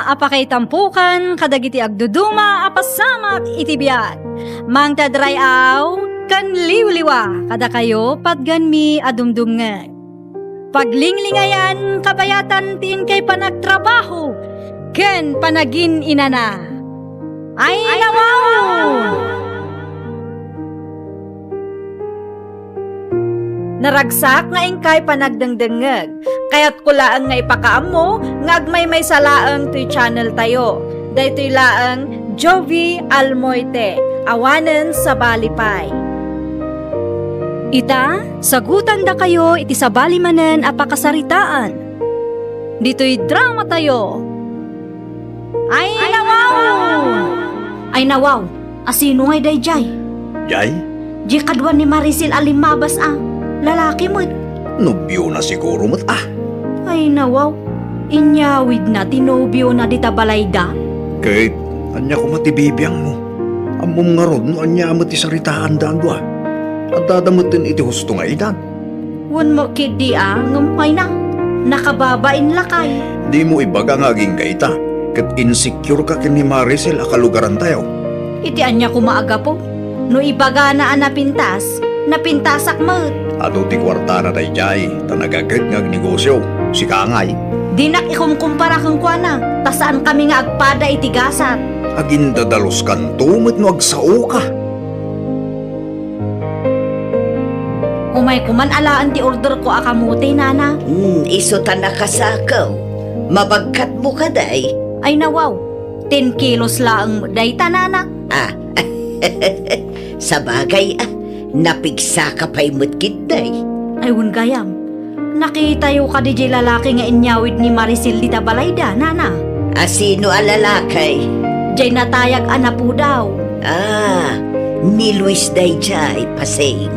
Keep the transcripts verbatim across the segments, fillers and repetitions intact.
a pakaitampokan kadagiti agduduma a pasamak iti biag. Mangted ray-aw ken liwliwa kadakayo patgenmi a dumdumngeg. Paglinglingayan kabayatan ti inkay panagtrabaho ken panagin-inana. Ay, nawaw! Naragsak nga inkay panagdengdengngeg. Kayatko laeng nga ipakaammo nga agmaymaysa laeng toy channel tayo. Daytoy laeng Jovi Almoite, awanen sabali pay. Ita, sagutandakayo iti sabali manen a pakasaritaan. Ditoy drama tayo. Ay, nawaw! Ay, nawaw! Asino ngay daydiay? Jay? Di kaduan ni Maricel a limmabas a. Lalaki met. Nobiona siguro met a. Ay, nawaw! Inyawidna ti nobiona dita balayda. Ket, ania koma ti bibiangmo? Ammom ngarud no ania met ti saritaanda a dua. Addada metten iti husto nga edad. Wen met ketdi a, ngem mayna, nakababain lakay. Dimo ibaga nga agingga ita, ket insecure ka ken ni Maricel a kalugarantayo. Iti ania koma a gapu? No ibagana a napintas, napintasak met. Adu ti kuartana daydiay, ta nagaget nga agnegosio. Sika ngay? Dinak ikumkumpara kenkuana, ta saankami nga agpada iti gasat. Agindadaloskanto met no agsaoka. Umay koman alaen ti orderko a kamote, nana. Hmm, isu ta nakasakew. Mabagkatmo kadi? Ay, nawaw. Ten kilos laeng dayta, nana. Ah, sabagay, ah, napigsaka pay met ketdi. Ay, wen gayam. Nakitayo kadi jay lalaki nga inyawid ni Maricel dita balayda, nana? Asino a lalaki? Jay natayag a napudaw. Ah, ni Luis daydiay, pasing.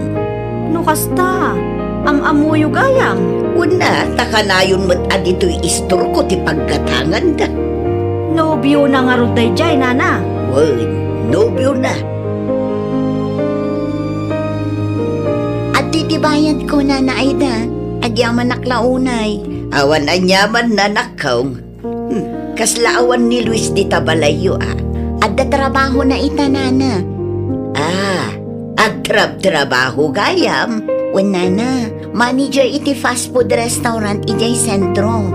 No kasta, am-ammoyo gayam. Wen a, ta kanayon met a ditoy istorko ti paggatanganda. Nobiona ngarud daydiay, nana? Wen, nobiona. Adtoy ti bayadko, Nana Aida. Agyamanak la unay. Awan aniaman, nanakko. Hmm, kasla awan ni Luis dita balayyo a? Adda trabahona ita, nana. Ah, agtrabtrabaho gayam? Wen, nana, manager iti fast food restaurant idiay sentro.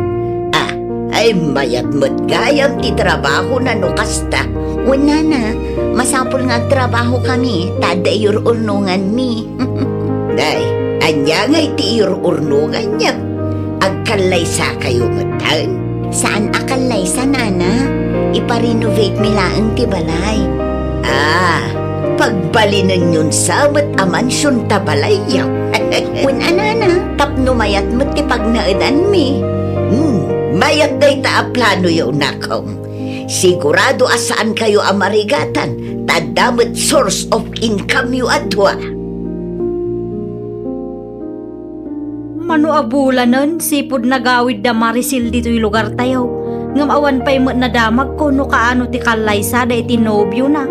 Ah, ay mayat met gayam ti trabahona no kasta. Wen, nana, masapul nga agtrabahokami ta adda iyur-urnonganmi. Nay, ania ngay ti iyur-urnonganyo? Agkallaysakayo metten? Saan a kallaysa, nana. Ipa-renovate mi laeng ti balay. Ah, pagbalinenyon sa met a mansion ta balayyo. Wen a, nana, tapno mayat met ti pagnaedanmi. Hmm, mayat dayta a planoyo, nakong. Sigurado a saankayo a marigatan, ta adda met source of income-yo a dua. Mano a bulanen, sipud nagawid da Maricel ditoy lugartayo, ngem awan pay met nadamagko no kaano ti kallaysada iti nobiona.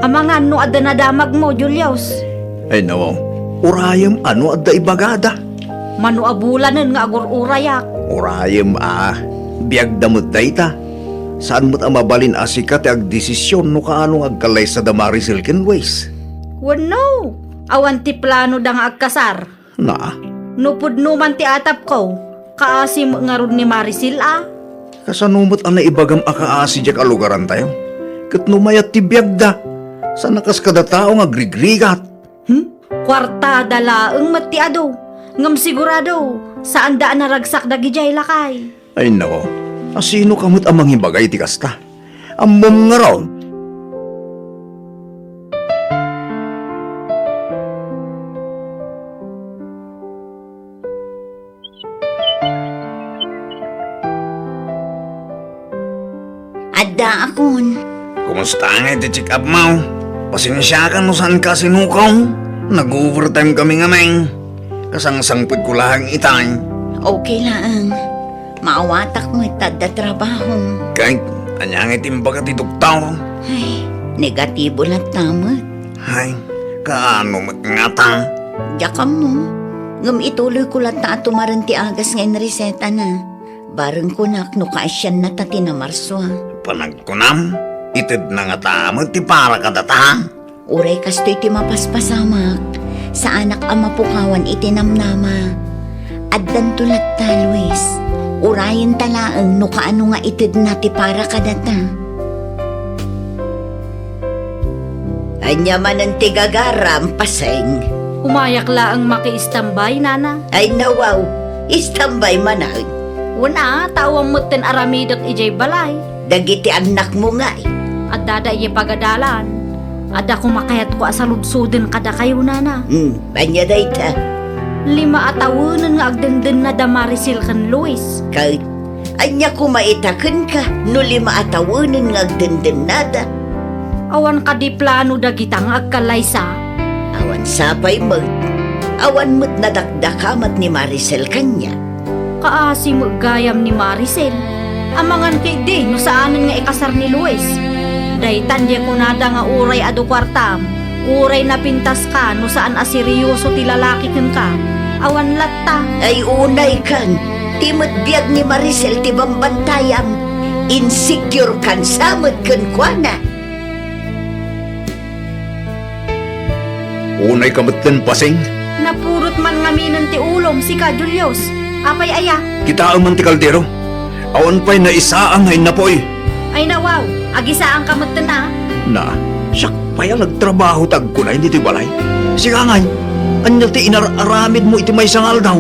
Amangan no adda nadamagmo, Julius. Ay, nawaw. Urayem a no adda ibagada. Mano a bulanen nga agur-urayak. Urayem a, biagda met dayta. Saan met a mabalin a sika ti agdesision no kaano nga agkallaysa da Maricel ken Luis. Wenno, awan ti planoda nga agkasar. Na? No pudno man ti atapko, kaasi met ngarud ni Maricel a. Kasano met a naibagam a kaasi diak a lugarantayo? Ket no mayat ti biagda, saan a kas kada tao nga agrigrigat. Hmm? Kuartada laeng met ti adu, ngem sigurado, saanda a naragsak dagidiay lakay. Ay nako, asino ka met a mangibaga iti kasta? Ammom ngarud. Addaakon. Kumusta ngay ti check-up mo? Pasensiakan no saan ka sinukaw. Nag-overtime kami ngamin. Kasangsangpetko laeng itay. Okay laeng. Maawatak met ta adda trabaho. Kay, ania ngay ti imbaga ti doktor? Ay, negatibo latta met. Ay, kaano met ngata? Diak ammo. Ngem ituloyko latta a tumaren ti agas nga inresetana. Bareng kunak no kaasiannata ti namarsua. Panagkunam, itedna ngata met ti para kadata? Uray kastoy ti mapaspasamak, saanak a mapukawan iti namnama. Addanto latta, Luis. Urayenta laeng no kaano nga itedna ti para kadata. Ania manen ti gagaram, Paseng? Umayak laeng makiistambay, Nana. Ay, nawaw, istambay manen. Wen a, ta awan metten aramidek idiay balay. Dagiti annakmo ngay? Addada idiay pagadalan. Adda koma kayatko a saludsoden kadakayo, Nana. Hmm, ania dayta? Lima a tawenen nga agdendenna da Maricel ken Luis. Ket ania koma ita kenka no lima a tawenen nga agdendennada? Awan kadi plano dagita nga agkallaysa? Awan sapay met. Awan met nadakdakamat ni Maricel kaniak. Kaasi met gayam ni Maricel. Amangan ketdi no saanen nga ikasar ni Luis. Daytan diay kunada nga uray adu kuartam, uray napintaska no saan a serioso ti lalaki kenka. Awan latta. Ay, unaykan, ti met biag ni Maricel ti bambantayam. Insecure kan sa met kenkuana. Unayka metten, Paseng? Napurot man ngaminen ti ulom, sika, Julius. Apay aya? Kitaem man ti kaldero. Awan pay naisaang nga innapuy. Ay, nawaw, agisaangka metten a. Na, siak pay a nagtrabaho ti agkunay ditoy balay. Sika ngay, ania ti inar-aramidmo iti maysa nga aldaw?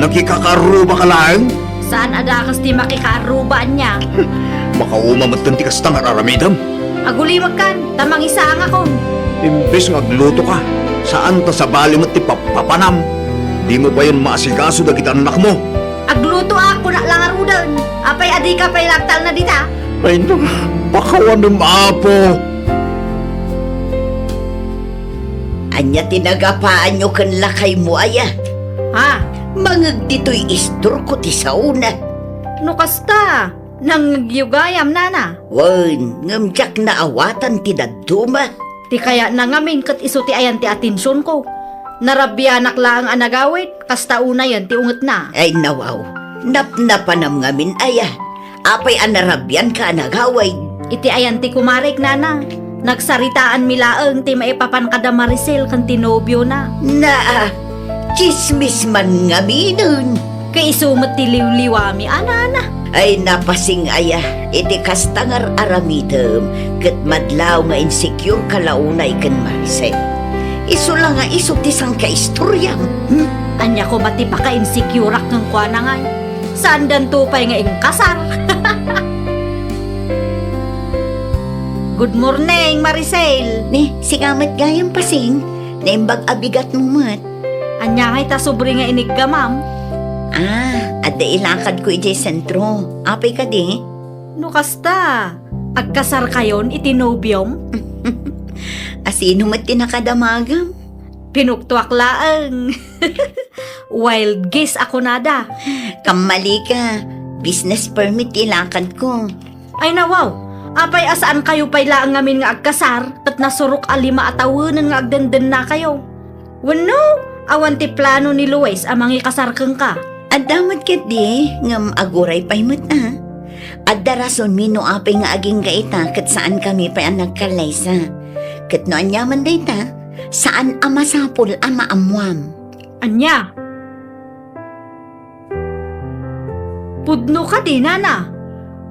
Nakikakaarrubaka laeng? Saan a dakes ti makikaarruba, ania? Makauma metten ti kasta nga ar-aramidem. Agulimekkan, ta mangisaangakon. Imbes nga aglutoka, saan ta sabali met ti pappapanam. Dimo payen maasikaso dagiti annakmo. Aglutoak, kunak la ngaruden. Apay a dika pay laktalna dita? Ay, no, pakawanem, Apo. Ania ti nagapaanyo ken lakaymo aya? Ha? Mangeg ditoy istorko ti saona. No kasta, nangngegyo gayam, Nana. Wen, ngem diak naawatan ti dadduma. Ti kayatna ngamin ket isu ti ayan ti atensionko. Narabianak laeng a nagawid, kasta unayen ti ungetna. Ay, nawaw, napnapanam ngamin aya. Apay a narabianka a nagawid? Iti ayan ti kumarek, Nana. Nagsaritaanmi laeng ti maipapan kada Maricel ken ti nobiona. Naa, tsismis man ngaminen. Ket isu met ti liwliwami a, Nana. Ay, napasing aya, iti kasta nga ar-aramidem, ket madlaw nga insecure ka la unay ken Maricel. Isu la nga isu ti sangkaistoriam. Hmm? Ania koma ti paka-insecureak kenkuana ngay? Saandanto pay nga inkasar. Good morning, Maricel. Ni, sika met gayam, Pasing. Naimbag a bigatmo met. Ania ngay ta subli nga iniggamam? Ah, adda ilakadko idiay sentro. Apay kadi? No kasta, agkasarkayon iti nobiom? Asino met ti nakadamagam? Pinuktoak laeng. Wild guess a kunada. Kammalika, business permit ti ilakadko. Ay, nawaw, apay a saankayo pay laeng ngamin nga agkasar ket nasurok a lima a tawenen nga agdendennakayo? Wenno, awan ti plano ni Luis a mangikasar kenka? Adda met ketdi, ngem aguray pay met a. Adda rasonmi no apay nga agingga ita ket saankami pay a nagkallaysa. Ket no aniaman dayta, saan a masapul a maammoam. Ania? Pudno kadi, Nana?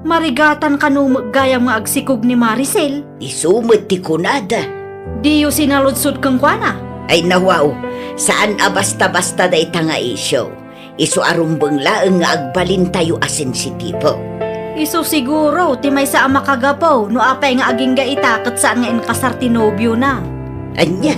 Marigatan kano met gayam nga agsikog ni Maricel? Isu met ti kunada. Diyo sinaludsod kenkuana? Ay, nawaw, saan a basta-basta dayta nga isyu. Isu a rumbeng laeng nga agbalintayo a sensitibo. Isu siguro ti maysa a makagapu no apay nga agingga ita ket saan nga inkasar ti nobiona. Ania?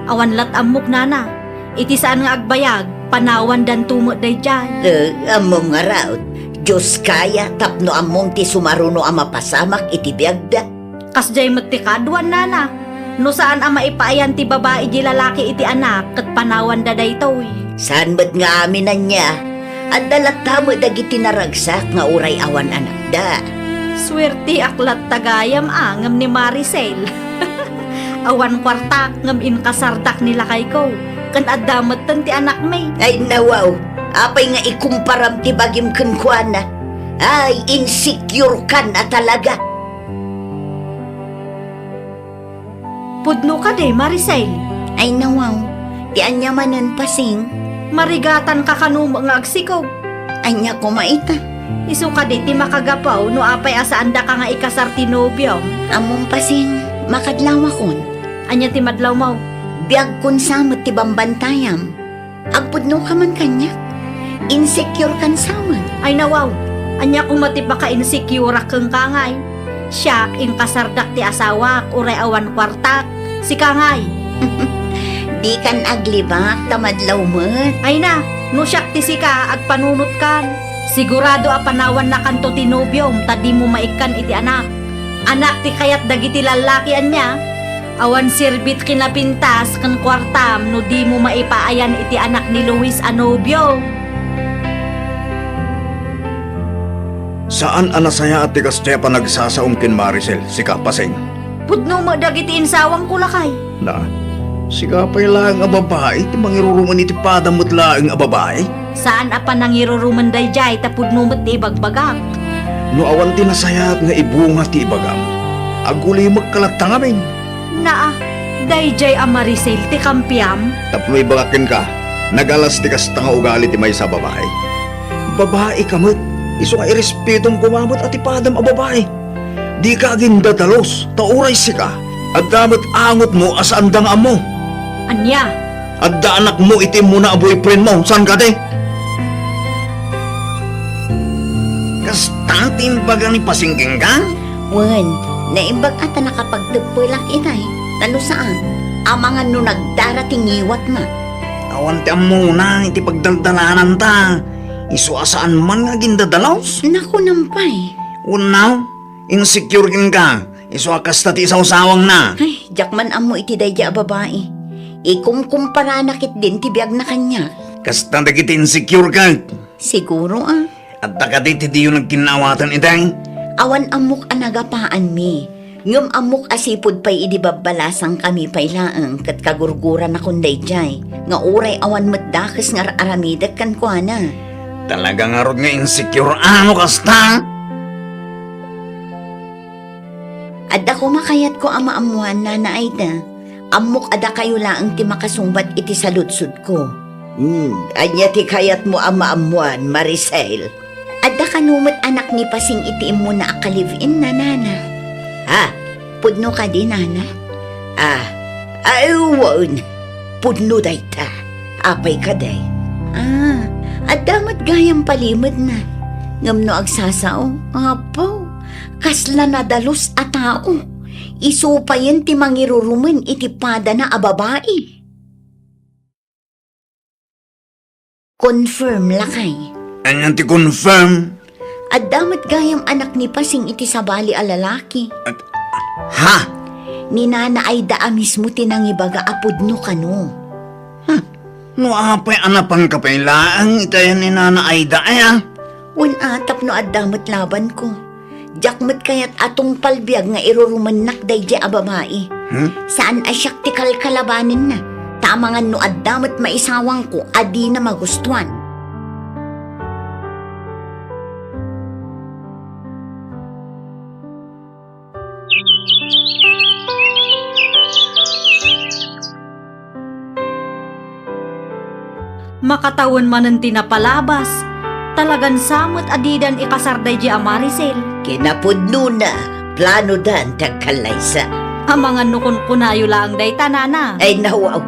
Awan lat ammok, Nana. Iti saan nga agbayag, panawandanto met daydiay. Eh, ammom ngarud, Dioska aya tapno ammom ti sumaruno a mapasamak iti biagda. Kasdiay met ti kaaduan, Nana. No saan a maipaayan ti babai di lalaki iti anak ket panawanda daytoy. Saan met nga amin ania? Adda latta met dagiti naragsak nga uray awan anakda. Suerteak latta gayam a ngem ni Maricel. Awan kuartak ngem inkasardak ni lakayko, ken adda metten ti anakmi. Ay, nawaw, apay nga ikumparam ti bagim kenkuana? Ay, insecure ka na talaga. Pudno kadi, Maricel? Ay, nawaw. Ti ania manen, Pasing? Marigatan ka kano nga agsikog. Ania koma ita? Isu kadi ti makagapu no apay a saandaka nga ikasar ti nobiom? Ammom, Pasing, makadlawakon. Ania ti madlawmo? Biagkon sa met ti bambantayam. Agpudno ka man kaniak? Insecure kan sa met. Ay, nawaw, ania koma ti paka-insecure-ak kenka ngay? Siak, inkasardak ti asawak, uray awan kuartak. Sika ngay? Dikan aglibak ta madlaw met. Ay na, no siak ti sika, agpanunotkan. Sigurado a panawannakanto ti nobiom ta dimo maikkan iti anak. Anak ti kayat dagiti lallaki, ania? Awan serbit kinapintas ken kuartam no dimo maipaayan iti anak ni Luis a nobio. Saan a nasayaat ti kasdiay a panagsasaom ken Maricel, sika, Pasing? Pudno met dagiti insawangko, lakay. Na, sika pay laeng a babai ti mangirurumen iti padam met laeng a babai? Saan a panangirurumen daydiay ta pudno met ti ibagbagak. No awan ti nasayaat nga ibunga ti ibagam, agulimekka latta ngamin. Naa, daydiay a Maricel ti kampiam? Tapno ibagak kenka, nagalas ti kasta nga ugali ti maysa a babai. Babai ka met, isu nga irespetom koma met a ti padam a babai. Dika agindadalus, ta uray sika, adda met angotmo a saanda nga ammo. Ania? Adda anakmo iti immuna a boyfriendmo, saan kadi? Kasta ti imbaga ni Pasing kenka? Wen, naimbag a ta nakapagtepelak itay, ta no saan, amangan no nagdara ti ngiwatna. Awan ti ammona iti pagdaldalananta. Isu a saan man nga agindadalus? Nakunam pay. Wenno, insecure kenka. Isu a kasta ti isawsawangna. Ay, diak man ammo iti daydiay a babai. Ikumkumparanak ketdin ti biagna kaniak. Kasta dagiti insecure ket. Siguro a. Adda kadi ti diyo nagkinnaawatan itay? Awan ammok a nagapaanmi. Ngem ammok a sipud pay idi babbalasangkami pay laeng ket kagurguranakon daydiay nga uray awan met dakes nga ar-aramidek kenkuana. Talaga ngarud nga insecure a no kasta? Adda koma kayatko a maammoan, Nana Aida. Ammok a dakayo laeng ti makasungbat iti saludsodko. Hmm, ania ti kayatmo a maammoan, Maricel? Adda kano met anak ni Pasing iti immuna a ka-live-in na, Nana? Ha? Pudno kadi, Nana? Ah, ay, wen. Pudno dayta. Apay kadi? Ah, adda met gayam palimedna. Ngem no agsasao, apo, kasla nadalus a tao. Isu payen ti mangirurumen iti padana a babai. Confirm, lakay. Ania ti confirm? Adda met gayam anak ni Pasing iti sabali a lalaki. At, ha? Ni Nana Aida a mismo ti nangibaga a pudno kano. Hmm. No apay a napanka pay laeng itayan ni Nana Aida, aya? Wen a, tapno adda met labanko. Diak met kayat a tungpal biag nga irurumennak daydiay a babai. Hmm? Saan a siak ti kalkalabanenna. Ta amangan no adda met maisawangko a dina magustuan. Makatawen manen ti napalabas. Talagan sa met a didan ikasar daydiay a Maricel. Kinapudnona, planodan ti agkallaysa. Amangan no kunkunayo laeng dayta, Nana. Ay, nawaw,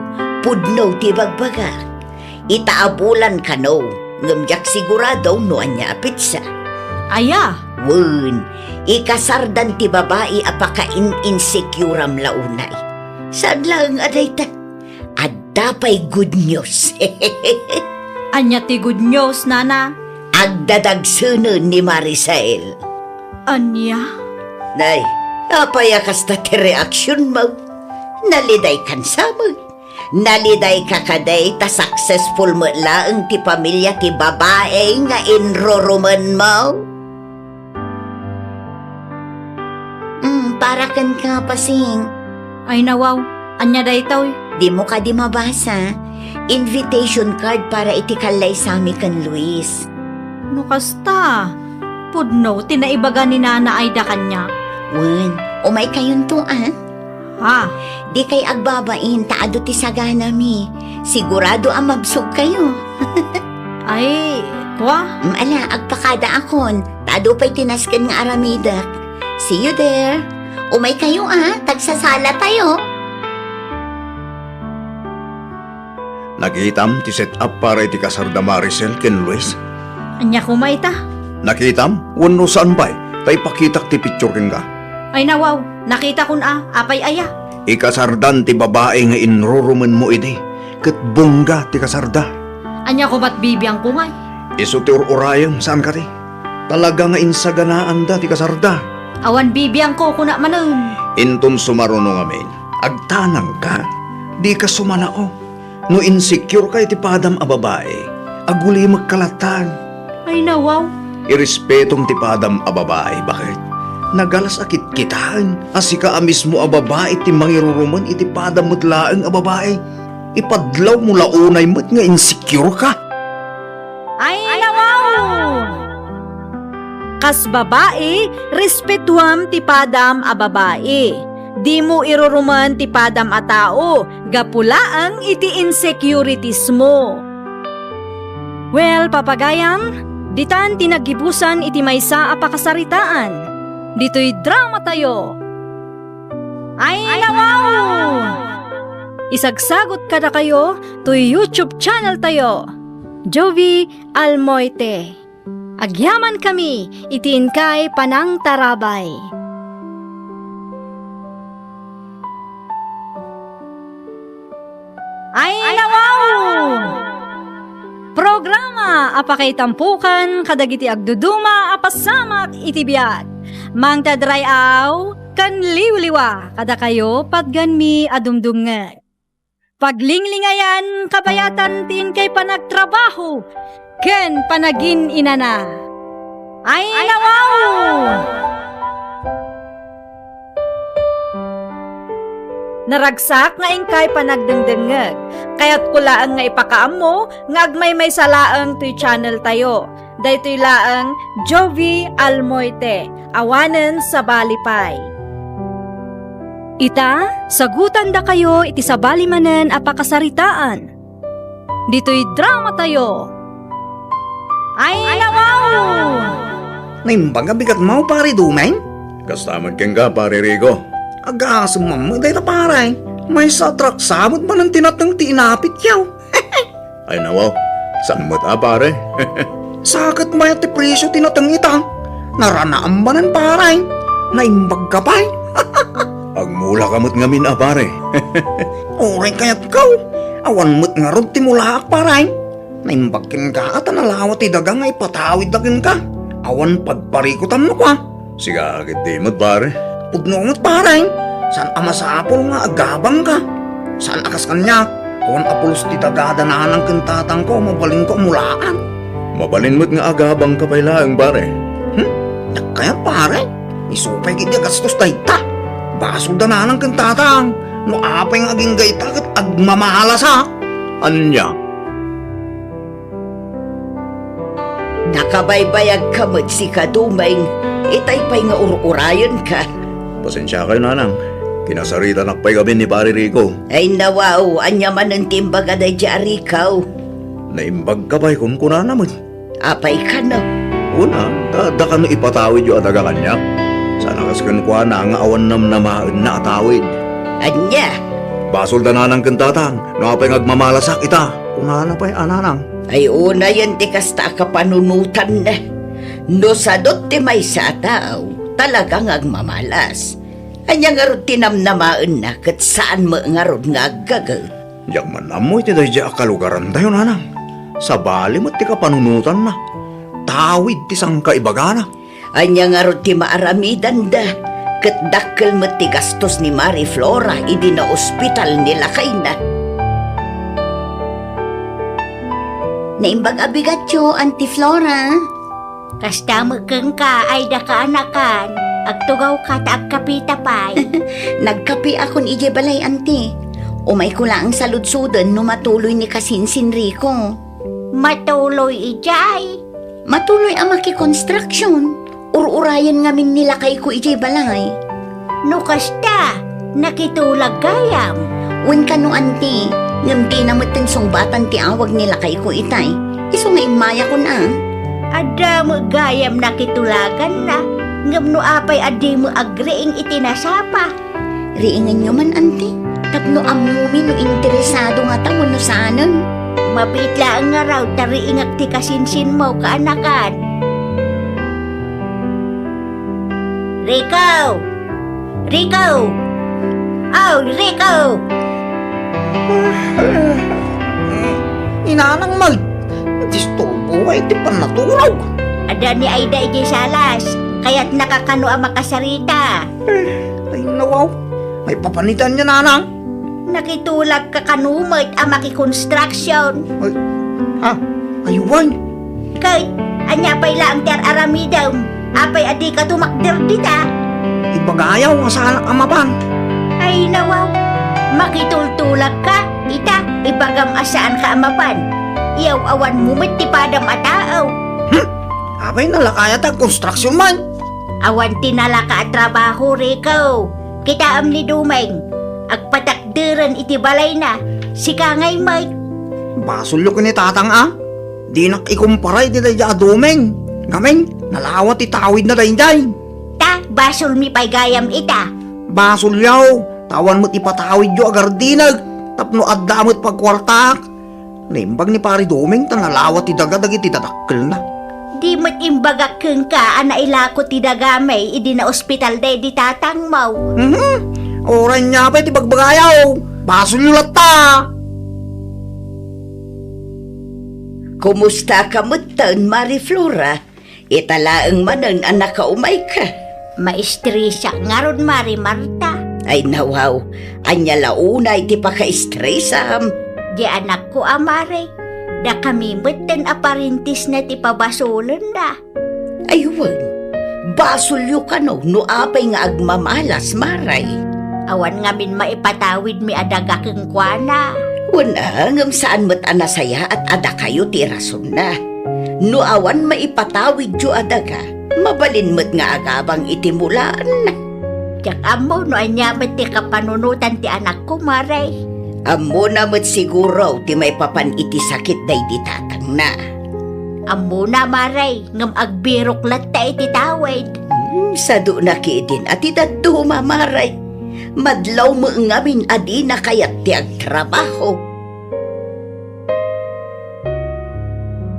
pudno ti bagbagak. Ita a bulan kano, ngem diak sigurado no ania a petsa. Aya? Wen, ikasardan ti babai a pakain-insecure-am la unay. Saan laeng a dayta? Adda pay good news. Ania ti good news, Nana? Agdadagsenen ni Maricel. Ania? Nay, apay a kasta ti reaksionmo? Nalidaykan sa met. Nalidayka kadi ta successful met laeng ti pamilia ti babai nga inrurumenmo? Mm, para kenka, Pasing. Ay, nawaw. Ania daytoy? Dimo kadi mabasa? Invitation card para iti kallaysami ken Luis. No kasta, Pudno ti naibaga ni Nana Aida kaniak. Wen, umaykayonto, a? Ha? Dikay agbabain ta adu ti saganami. Sigurado a mabsogkayo. Ay, kua? Mm, ala, agpakadaakon, ta adu pay ti nasken nga aramidek. See you there. Umaykayo, a, ta agsasalatayo. Nakitam ti set-up para iti kasarda Maricel ken Luis? Ania koma ita? Nakitam? Wenno saan pay? Ta ipakitak ti picture kenka. Ay, nawaw, nakitakon a, apay aya? Ikasardan ti babai nga inrurumenmo idi, ket bongga ti kasarda. Ania koma't bibiangko ngay? Isu ti ur-urayem, saan kadi? Talaga nga insaganaanda ti kasarda. Awan bibiangko, kuna manen. Inton sumaruno ngamin, agtanangka, dika sumanao. No insecureka iti padam a babai, agulimekka latta. Ay, nawaw. Irespetom ti padam a babai, baket? Nagalas a kitkitaen a sika a mismo a babai ti mangirurumen iti padam met laeng a babai. Ipadlawmo la unay met nga insecureka. Ay, nawaw! Kas babai, respetuam ti padam a babai. Dimo irurumen ti padam a tao, gapu laeng iti insecurities mo. Well, papagayam, ditan ti naggibusan iti maysa a pakasaritaan. Ditoy drama tayo. Ay, nawaw! Isagsagot kadakayo toy YouTube channel tayo, Jovie Almoite. Agyamankami iti inkay panangtarabay. Ay, nawaw! Programa a pakaitampokan kadagiti agduduma a pasamak iti biag. Mangted ray-aw ken liwliwa kadakayo patgenmi a dumdumngeg. Paglinglingayan kabayatan ti inkay panagtrabaho ken panagin-inana. Ay, nawaw! Naragsak nga inkay panagdengdengngeg. Kayatko laeng nga ipakaammo nga agmaymaysa laeng toy channel tayo. Daytoy laeng Jovie Almoite, awanen sabali pay. Ita, sagutandakayo iti sabali manen a pakasaritaan. Ditoy drama tayo. Ay, nawaw! Naimbag a bigatmo, Pare Dumeng? Kasta met kenka, Pare Rico. Agasem met dayta, pare. Maysa a traksa met manen ti nateng ti inapityo. Ay, nawaw. Saan met a, pare? Saket mayat ti presio ti nateng ita. Naranaam manen, pare. Naimbagka pay. Agmulaka met ngamin a, pare. Uray kayatko. Awan met ngarud ti mulaak, pare. Naimbag kenka a ta nalawa ti daga nga ipatawidda kenka. Awan pagparikutam no kua. Sika ketdi met, pare. Pudno met, pare. Saan a masapul nga agabangka. Saan a kas kaniak, awan a pulos ti dagada nanang ken tatangko, mabalinko a mulaan. Mabalin met nga agabangka pay laeng, pare. Hmm? Diak kayat, pare. Isu pay ketdi a gastos dayta. Basolda nanang ken tatang. No apay nga agingga ita ket agmamalasak. Ania? Nakabaybayagka met sika, Dumeng, itay pay nga ur-urayenka. Pasensiakayo, nanang. Kinasaritanak pay ngamin ni Pare Rico. Ay, nawaw, ania manen ti imbaga daydiay a Rico? Naimbagka pay kunkunana met. Apay kano? Una, ta, ta kano ipatawidyo a daga kaniak. Saan a kas kenkuana nga awan namnamaenna a tawid. Ania? Basolda nanang ken tatang, no apay nga agmamalasak ita. Kunana pay a nanang. Ay, unayen ti kasta a kapanunotanna. No sadut ti maysa a tao, talaga nga agmamalas. Ania ngarud ti namnamaenna ket saan met ngarud nga aggaget? Diak man ammo iti daydiay a kalugarantayo, nanang. Sabali met ti kapanunotanna. Tawid ti sangkaibagana. Ania ngarud ti maaramidanda? Ket dakkel met ti gastos ni Mari Flora idi naospital ni lakayna. Naimbag a bigatyo, Auntie Flora. Kasta met kenka, Aida kaanakan. Agtugawka ta agkapita pay. Nagkapiakon idiay balay, Auntie. Umayko laeng saludsoden no matuloy ni kasinsin Rico. Matuloy idiay? Matuloy a makikonstruksyon. Ur-urayen ngamin ni lakayko idiay balay. No kasta, nakitulag gayam. Wen kano, anti, ngem dina metten sungbatan ti awag ni lakayko itay. Isu nga immayakon a. Adda met gayam nakitulaganna, ngem no apay a dimo agriing iti nasapa? Riingenyo man, anti, tapno ammomi no interesado ngata wenno saanen. Mabiit laeng ngarud ta riingak ti kasinsinmo, kaanakan. Rico! Rico! Oh, Rico! Inanang, may disturbo iti pannaturaw. Adda ni Aida idiay salas. Kayatnaka kano a makasarita. Ay, nawaw. Maipapanitan niya, nanang. Nakitulagka kano met a makikonstruction. Ay, ha? Ay, wen. Ket, ania pay laeng ti ar-aramidem? Apay a dika tumakder dita? Ibagayo nga saanak a mapan. Ay, nawaw. Makitultulagka? Ita, ibagam a saanka a mapan. Iyaw-awanmo met ti padam a tao. Hmm? Apay nalaka aya ta konstruction man? Awan ti nalaka a trabaho, Rico. Kitaem ni Dumeng. Agpatakderen iti balayna. Sika ngay met. Basolyo ken ni tatang a. Dinak ikumpara iti daydiay a Dumeng. Ngamin, nalawa ti tawidna daydiay. Ta, basolmi pay gayam ita. Basolyo, ta awan met ipatawidyo a gardineg. Tapno adda met pagkuartaak. Naimbag ni Pari Doming ta nalawa ti daga dagiti dadakkelna. Di met imbagak kenka a nailako ti dagami idi naospital daydi tatangmo. Mhm. Uray ania pay ti bagbagayo? Basolyo latta. Kumusta ka metten, Mari Flora? Ita laeng manen a nakaumayka. Maistresak ngarud, Mari Marta. Ay, nawaw, ania la unay ti pakaistresam? Di anakko a Mari, dakami metten a parentesna ti pabasolenna. Ay, wen, basolyo kano no apay nga agmamalas, Mari. Awan ngamin maipatawidmi a daga kenkuana. Wen a, ngem saan met a nasayaat a dakayo ti rasonna. No awan maipatawidyo a daga, mabalin met nga agabang iti mulaanna. Diak ammo no ania met ti kapanunotan ti anakko, Mari. Ammona met siguro ti maipapan iti sakit daydi tatangna. Ammona, Mari, ngem agbirok latta iti tawid. Hmm, sadona ketdin a ti dadduma, Mari. Madlaw met ngamin a dina kayat ti agtrabaho.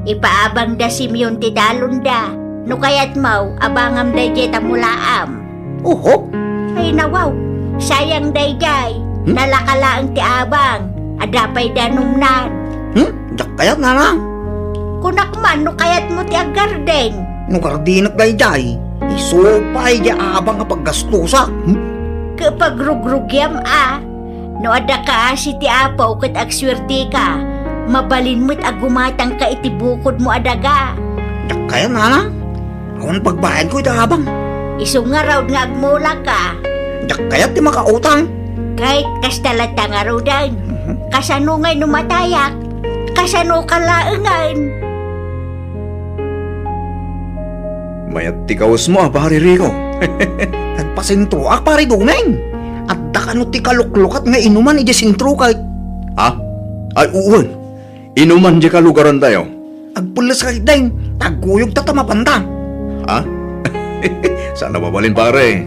Ipaabangda Simeon ti dalonda. No kayatmo, abangam daydiay ta mulaam. Oho. Ay, nawaw. Sayang daydiay. Hmm? Nalaka laeng ti abang. Adda pay danumnan. Hmm? Diak kayat, nanang. Kunak man no kayatmo ti aggarden. No gardenek daydiay, isu pay diay abang a paggastosak. Hmm? Ket pagrugrugiam a. No adda kaasi ti Apo ket agsuerteka, mabalin met a gumatangka iti bukodmo a daga. Diak kayat, nanang. Awan pagbayadko iti abang. Isu ngarud nga agmulaka. Diak kayat ti makautang. Ket kasta latta ngaruden. Mhm. Kasano ngay no matayak? Kasanoka laengen? Mayat ti kawesmo a, Pari Rico. Nagpasentroak, Pari Doming. Adda kano ti kaluklukat nga inuman idiay sentro ket. Ha? Ay, wen. Inuman diay kalugarantayo. Agpelles ka ketdin, ta agkuyogta ta mapanta. Ha? Saan a mabalin, pare.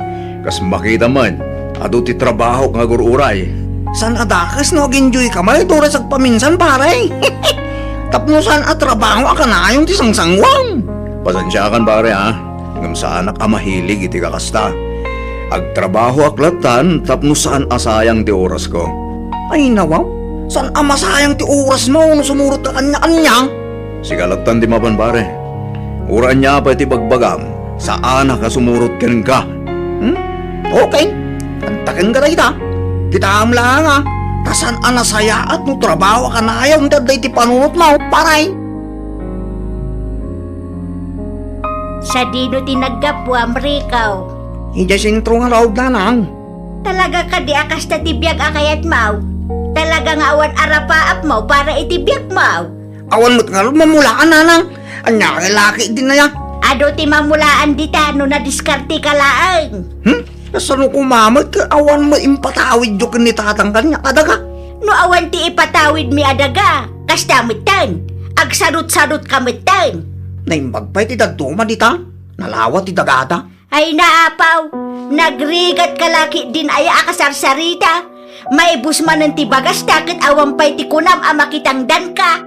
Kas makita met, adu ti trabahok nga agur-uray. Saan a dakes no ag-enjoyka met, uray sagpaminsan, pare. Tapno saan a trabaho a kanayon ti sangsanguam. Pasensiakan, pare, ha? Ngem saanak a mahilig iti kakasta. Agtrabahoak lattan tapno saan a sayang ti orasko. Ay, nawaw. Saan a masayang ti orasmo no sumurotka kaniak-kaniak? Sika lattan ti mapan, pare. Uray ania pay ti bagbagam, saanak a sumurot kenka. Hmm? Okay. Adda kenka dayta. Kitaem laeng a, ta saan a nasayaat no trabaho a kanayon ti adda iti panunotmo, pare. Sadino ti naggapuam, Rico? Idiay sentro ngarud, nanang. Talaga kadi a kasta ti biag a kayatmo? Talaga nga awan arapaapmo para iti biagmo? Awan met ngarud mamulaan, nanang. Ania nga laki dinaya? Adu ti mamulaan dita no nadiskarteka laeng. Hmm? Kasano koma met ket awan met impatawidyo ken ni tatang kaniak a daga? No awan ti ipatawidmi a daga, kasta metten, agsadutsadutka metten. Naimbag pay ti dadduma dita, nalawa ti dagada. Ay naapaw, nagrigatka la ketdin aya a kasarsarita. Maibus manen ti bagasta ket awan pay ti kunam a makitangdanka.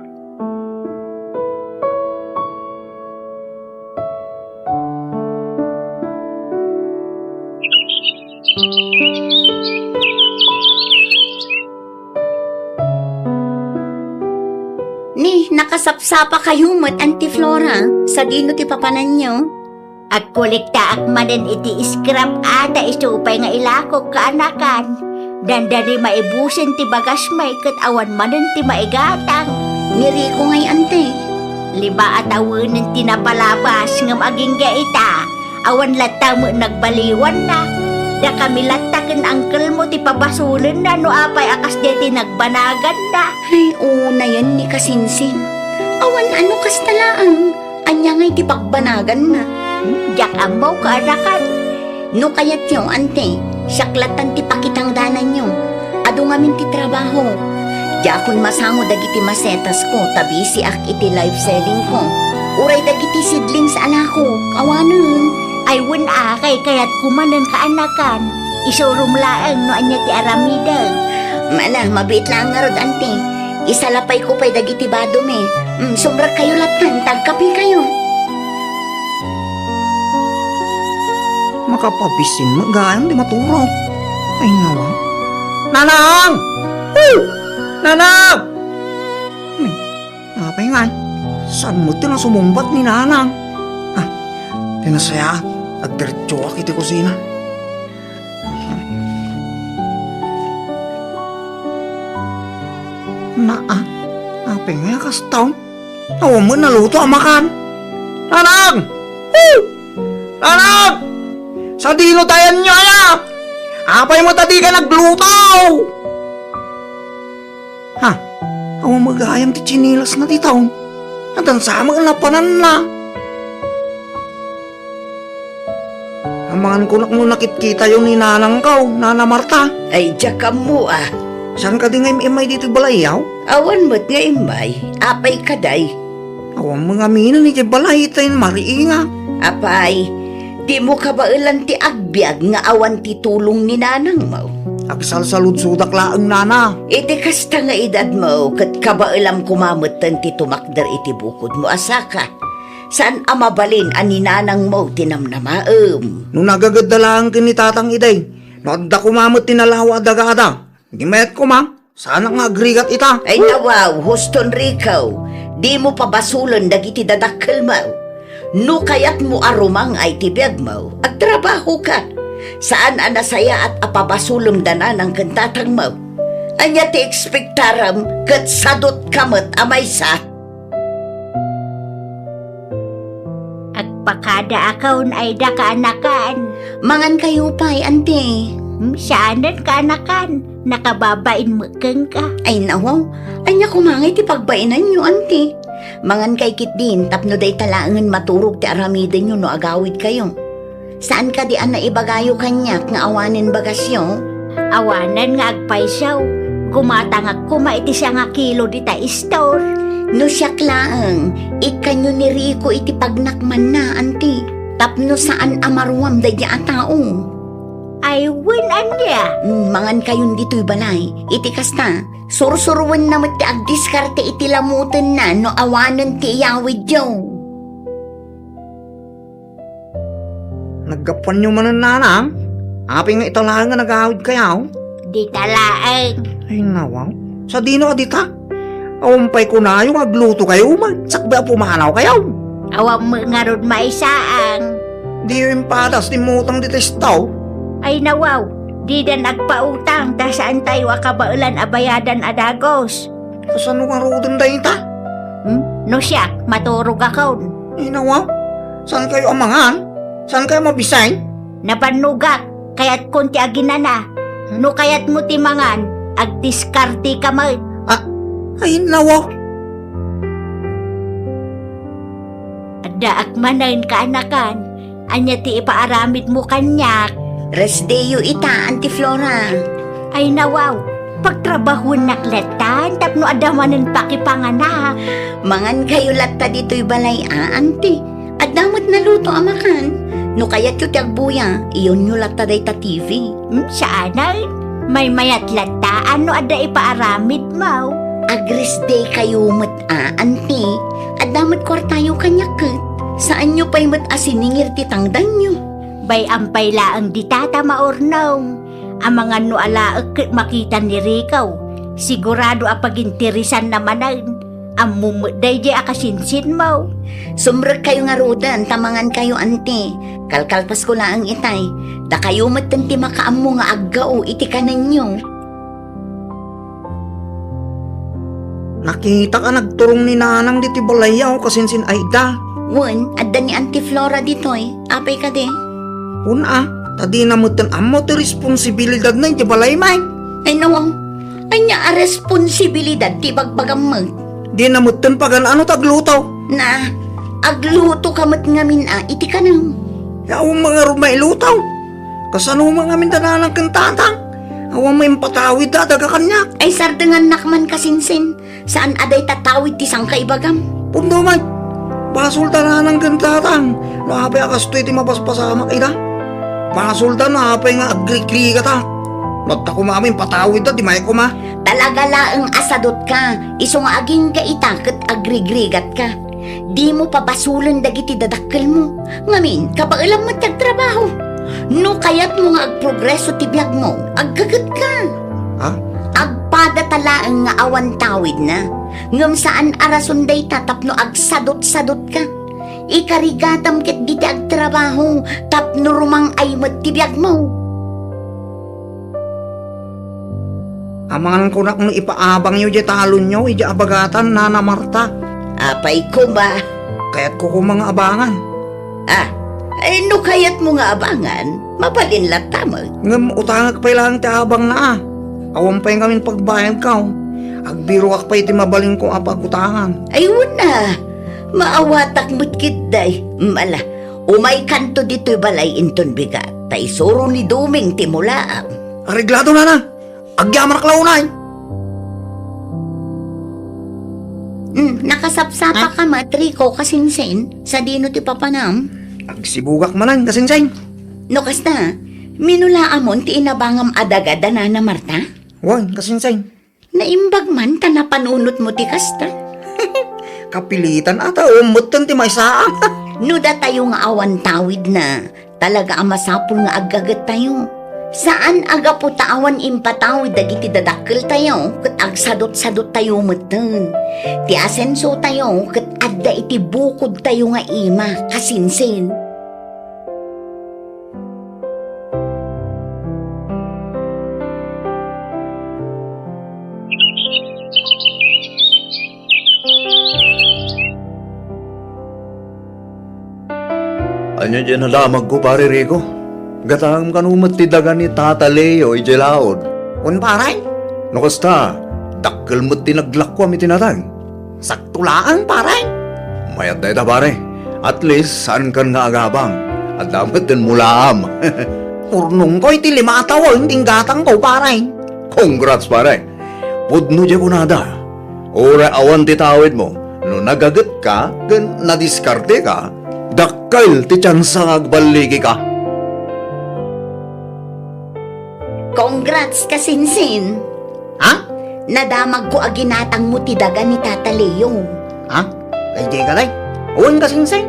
Ni, nakasapsapakayo met, Auntie Flora, sadino ti papananyo? Agkolektaak manen iti scrap a ta isu pay nga ilakok, kaanakan. Dandani maibusen ti bagasmi ket awan manen ti maigatang. Ni Rico ngay, Auntie. Lima a tawenen ti napalabas ngem agingga ita, awan latta met nagbaliwanna. Dakami latta ken angkelmo ti pabasulenna no apay a kasdiay ti nagbanaganna. Ay, unayen ni kasinsin. Awan a no kasta laeng. Ania ngay ti pagbanaganna? Hmm, diak ammo, kaanakan. No kayatyo, Auntie, siak lattan ti pakitangdananyo. Adu ngamin ti trabaho. Diakon masango dagiti masetasko ta bisiak iti live sellingko. Uray dagiti seedlings a lako, awanen. Ay, wen a, kaykayatko manen, kaanakan. Isurom laeng no ania ti aramidek. Mala, mabiit laeng ngarud, Auntie. Isalapayko pay dagiti badomi. Mm, sumrekkayo lattan, ta agkapekayo. Makapabisin met gayam ti maturog. Ay, nawa. Nanang! Oh! Nanang! Hmm, apay ngay? Saan met ti nasumungbat ni Nanang? Ah, ti nasayaat, agdiretsoak iti kusina. Naa, apay ngay a kaston? Awan met naluto a makan. Nanang! Woo! Nanang! Sadino tayanyo aya? Apay met a dika nagluto? Ha? Awan met gayam ti tsinilasna dita. Nadansa met napananna. Amangan kunak no nakitkitayo ni nanangko, Nana Marta. Ay, diak ammo a. Saan kadi nga im-immay ditoy balayyo? Awan met nga immay. Apay kadi? Awan met ngamin idiay balay, ta mariinga. Apay, dimo kabaelan ti agbiag nga awan ti tulong ni nanangmo? Agsalsaludsodak laeng, Nana. Iti kasta nga edadmo, ket kabaelam koma metten ti tumakder iti bukodmo a saka. Saan a mabalin a ni nanangmo ti namnamaem. No nagagedda laeng ken ni tatang idi, no adda koma met ti nalawa a dagada, di mayat koma, saanak nga agrigat ita. Ay, nawaw, huston Rico, dimo pabasolen dagiti dadakkelmo. No kayatmo a rumang-ay ti biagmo, agtrabahoka. Saan a nasayaat a pabasolem da nanang ken tatangmo. Ania ti ekspektarem ket sadutka met a maysa? Agpakadaakon ay da kaanakan. Mangankayo pay, Auntie. Hmm, saanen kaanakan. Nakababain met kenka. Ay, nawaw. Ania koma ngay ti pagbainanyo, Auntie? Mangankay ketdin tapno dayta laengen maturog ti aramidenyo no agawidkayo. Saan kadi a naibagayo kaniak nga awanen bagasyo? Awanen nga agpayso. Gumatangak koma iti sangakilo dita istor. No siak laeng, ikkanyo ni Rico iti pagnakmanna, Auntie, tapno saan a maruam daydi a tao. Ay, wen ania? Mm, mangankayon ditoy balay. Iti kasta, sursuroenna met ti agdiskarte iti lamutenna no awanen ti iyawidyo. Naggapuanyo manen, nanang? Apay nga ita laeng nga nagawidkayo? Dita laeng. Ay, nawaw. Sadino a dita? Awan pay kunayo nga aglutokayo man, sakbay a pumanawkayo. Awan met ngarud maisaang. Diyo impadas ti immutang dita istaw? Ay, nawaw. Didan agpautang, ta saantayo a kabaelan a bayadan a dagus. Kasano ngaruden dayta? Hmm? No siak, maturogakon. Inawa? Saankayo a mangan? Saankayo mabisay? Nabannogak, kayatkon ti aginana. No kayatmo ti mangan, agdiskarteka met. Ah, ay, nawa. At Daak manen, kaanakan. Ania ti ipaaramidmo kaniak? Rest day-yo ita, Auntie Flora. Ay, nawaw. Pagtrabahuennak latta tapno adda manen pakipanganak. Mangankayo latta ditoy balay a, Auntie. Adda met naluto a makan. No kayatyo ti agbuya, iyonyo latta dayta T V. Hmm, saanen. Maymayat latta no adda ipaaramidmo. Ag-rest day-kayo met a, Auntie. Adda met kuartayo kaniak ket. Saanyo pay met a siningir ti tangdanyo. Bay-am pay laeng dita ta maurnong. Amangan no alaek ket makita ni Rico. Sigurado a paginteresanna manen. Ammom met daydiay a kasinsinmo. Sumrekkayo ngaruden ta mangankayo, Auntie. Kalkalpasko laeng itay. Dakayo metten ti makaammo nga aggao iti kanenyo. Nakitak a nagturong ni Nanang ditoy balayyo, kasinsin, Aida. Wen, adda ni Auntie Flora ditoy. Apay kadi? Wen a, ta dina metten ammo ti responsibilidadna iti balay met. Ay, nawaw. Ania a responsibilidad ti ibagbagam met? Dina metten pagan-ano ti agluto. Na, aglutoka met ngamin a iti kanem. Ya, awan met ngarud mailuto. Kasano met ngamin da Nanang ken Tatang? Awan met impatawid da daga kaniak. Ay, sardengannak man, kasinsin. Saan a dayta tawid ti sangkaibagam? Pudno met. Basolda Nanang ken Tatang no apay a kastoy ti mapaspasamak ida. Basolda no apay nga agrigrigatak. No adda koma amin patawidda, di met koma. Talaga laeng a sadotka, isu nga agingga ita ket agrigrigatka. Dimo pabasolen dagiti dadakkelmo. Ngamin, kabaelam met ti agtrabaho. No kayatmo nga agprogreso ti biagmo, aggagetka. Ha? Agpadata laeng nga awan tawidna. Ngem saan a rason dayta tapno agsadutsadutka. Ikarigatam ketdi ti agtrabaho tapno rumang-ay met ti biagmo. Amangan kunak no ipaabangyo diay talonyo idiay abagatan, Nana Marta. Apay koma? Kayatko koma nga abangan. Ah, ay, no kayatmo nga abangan, mabalin latta met. Ngem utangek pay laeng ti abangna a. Awan pay ngamin pagbayadko. Agbiroak pay ti mabalinko a pagutangan. Ay, wen a. Maawatak met ketdi. Mala, umaykanto ditoy balay inton bigat, ta isuro ni Doming ti mulaam. Areglado, Nana. Agyamanak la unay. Hmm, nakasapsapaka met, Rico, kasinsin, sadino ti papanam? Agsibugak manen, kasinsin. No kasta, minulaamon ti inabangam a daga da Nana Marta? Wen, kasinsin. Naimbag man ta napanunotmo ti kasta. Kapilitan a ta, awan metten ti maisaang. No datayo nga awan tawidna, talaga a masapul nga aggagettayo. Saan a gapu ta awan impatawid dagiti dadakkeltayo ket agsadutsaduttayo metten. Ti asensotayo ket adda iti bukodtayo nga ima, kasinsin. Ania diay nadamagko, Pare Rico? Gatangem kano met ti daga ni Tata Leo idiay laod? Wen, pare. No kasta, dakkel met ti naglakkuam iti nateng. Sakto laeng, pare. Mayat dayta, pare. At least, saankan nga agabang. Adda met den mulaam. Urnongko iti lima a tawen ti inggatangko, pare. Congrats, pare. Pudno diay kunada. Uray awan ti tawidmo, no nagagetka ken nadiskarteka, dakkel ti tsansa nga agballigika. Congrats, kasinsin. Ha? Nadamagko a ginatangmo ti daga ni Tata Leo. Ha? Ay, di ka, day. Wen, kasinsin.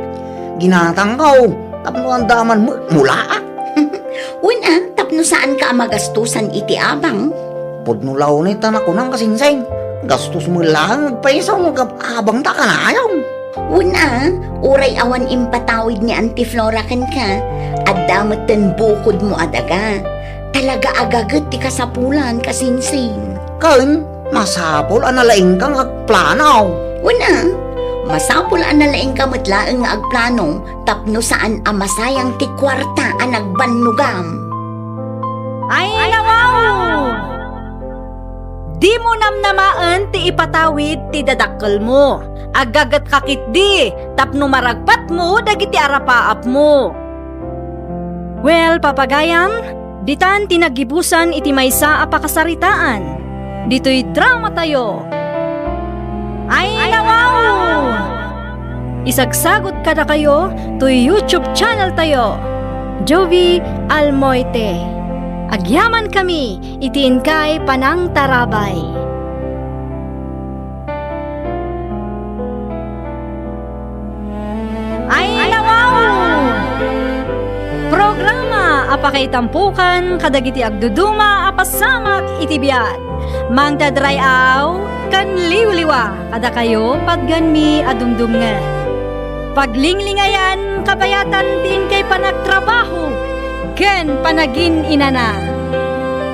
Ginatangko tapno adda man mu-, mulaak. Wen a, tapno saanka a magastosan iti abang. Pudno la unay ta nakunam, kasinsin. Gastos met laeng agpayso nga agab-, abang ta kanayon. Wen a, uray awan impatawid ni Auntie Flora kenka, adda metten bukodmo a daga. Talaga a gaget ti kasapulan, kasinsin. Ken, masapul a nalaingka nga agplano. Wen a, masapul a nalaingka met laeng nga agplano tapno saan a masayang ti kuarta a nagbannogam. Ay, nawaw! Dimo namnamaen ti ipatawid ti dadakkelmo. Aggagetka ketdi tapno maragpatmo dagiti arapaapmo. Well, papagayam, ditan ti naggibusan iti maysa a pakasaritaan. Ditoy dramatayo. Ay, nawaw! Isagsagut kadakayo toy YouTube channel tayo, Jovi Almoite. Agyamankami iti inkay panangtarabay. Ay, nawaw! Programa a pakaitampukan kadagiti agduduma a pasamak iti biag. Mangdadray-aw ken liwliwa kadakayo patgenmi a dumdumngeg. Paglinglingayan kabayatan ti inkay panagtrabaho ken panagin-inana.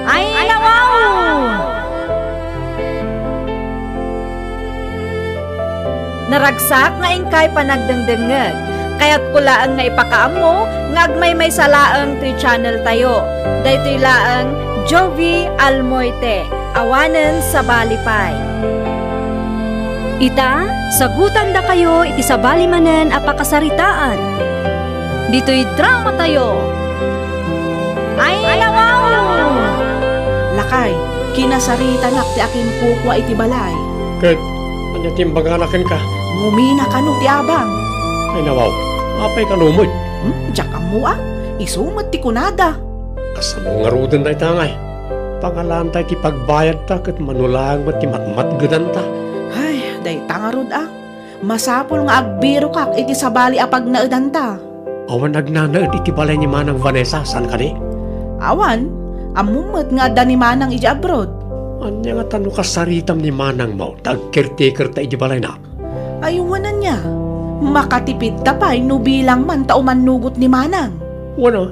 Ay, nawaw! Naragsak nga inkay panagdengdengngeg. Kayatko laeng nga ipakaammo nga agmaymaysa laeng toy channel tayo. Daytoy laeng Jovi Almoite, awanen sabali pay. Ita, sagutandakayo iti sabali manen a pakasaritaan. Ditoy dramatayo. Ay, nawaw! Lakay, kinasaritanak ti akinkukua iti balay. Ket, ania ti imbagana kenka? Ngumina kano ti abang. Ay, nawaw, apay kano met? Hmm, diak ammo a. Isu met ti kunada. Kasano ngaruden dayta ngay? Pangalaanta iti pagbayadta ket mano laeng met ti matmatgedanta. Ay, dayta ngarud a. Masapul nga agbirokak iti sabali a pagnaedanta. Awan agnanaed iti balay ni Manang Vanessa, saan kadi? Awan, ammom met nga adda ni Manang idiay abroad. Ania ngata no kasaritam ni Manangmo ta agcaretakerta idiay balayna? Ay, wen ania, makatipidta pay no bilang man ta umannugot ni Manang. Wen a,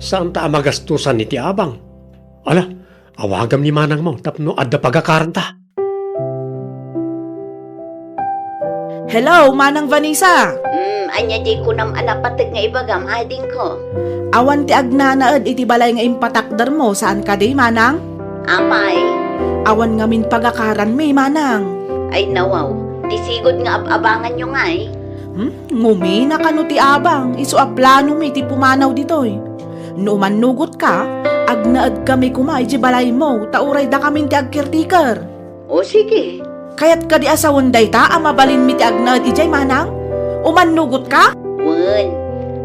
saanta a magastosan iti abang. Ala, awagam ni Manangmo tapno adda pagakaranta. Hello, Manang Vanessa! Hmm, ania diay kunam a napateg nga ibagam, adingko? Awan ti agnanaed iti balay nga impatakdermo, saan kadi, Manang? Apay? Awan ngamin pagakaranmi, Manang. Ay, nawaw, ti sigud nga ab-abanganyo ngay? Hmm? Ngumina kano ti abang, isu a planomi ti pumanaw ditoy. No umannugotka, agnaedkami koma idiay balaymo, ta uray dakamin ti agcaretaker. O, sige. Kayat kadi a sawen dayta a mabalinmi ti agnaed idiay, Manang? Umannugotka? Wen.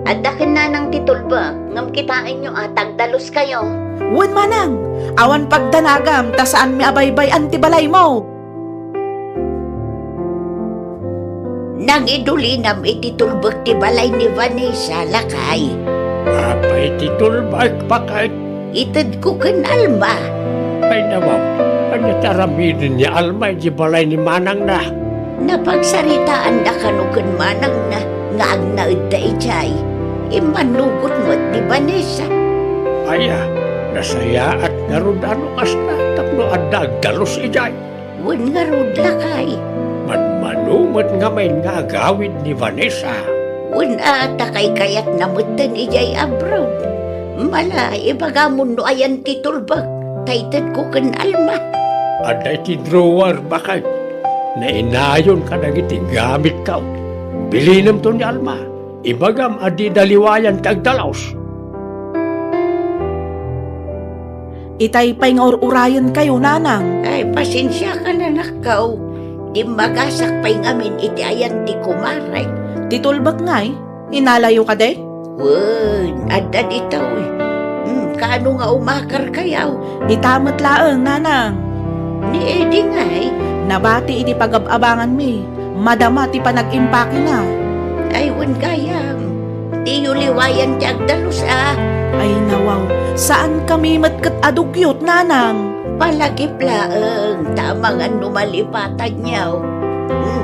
Adda ken Nanang ti tulbek, ngem kitaenyo a tagdaluskayo. Wen, Manang. Awan pagdanagam ta saanmi a baybay-an ti balaymo. Nangidulinam iti tulbek ti balay ni Vanessa, lakay. Apay ti tulbek, baket? Itedko ken Alma. Ay, nawaw, ania ti aramiden ni Alma idiay balay ni manangna? Napagsaritaanda kano ken manangna nga agnaedta idiay. Immannugot met ni Vanessa. Aya, nasayaat ngarud a no kasta tapno adda agdalus idiay. Wen ngarud, lakay. Manmano met ngamin nga agawid ni Vanessa. Wen a, ta kaykayatna metten idiay abroad. Mala, ibagamon no ayan ti tulbek, ta itedko ken Alma. Adda iti drawer, baket. Nainayon kadagiti gamitko. Bilinemto ni Alma. Ibagam a dida liwayan ti agdalus. Itay pay nga ur-urayenkayo, Nanang. Ay, pasensiakan, anakko. Dimmagasak pay ngamin iti ayan ti kumarek. Ti tulbek ngay, inalayo kadi? Wen, adda ditoy. Hmm, kaano nga umakarkayo? Ita met laeng, Nanang. Ni Eddie ngay? Nabati iti pagab-abanganmi. Madama ti panag-impakena. Ay, wen gayam. Diyo liwayan ti agdalus a. Ay, nawaw. Saankami met ket a dugyot, Nanang. Palagip laeng, ta amangan no malipatanyo. Hmm,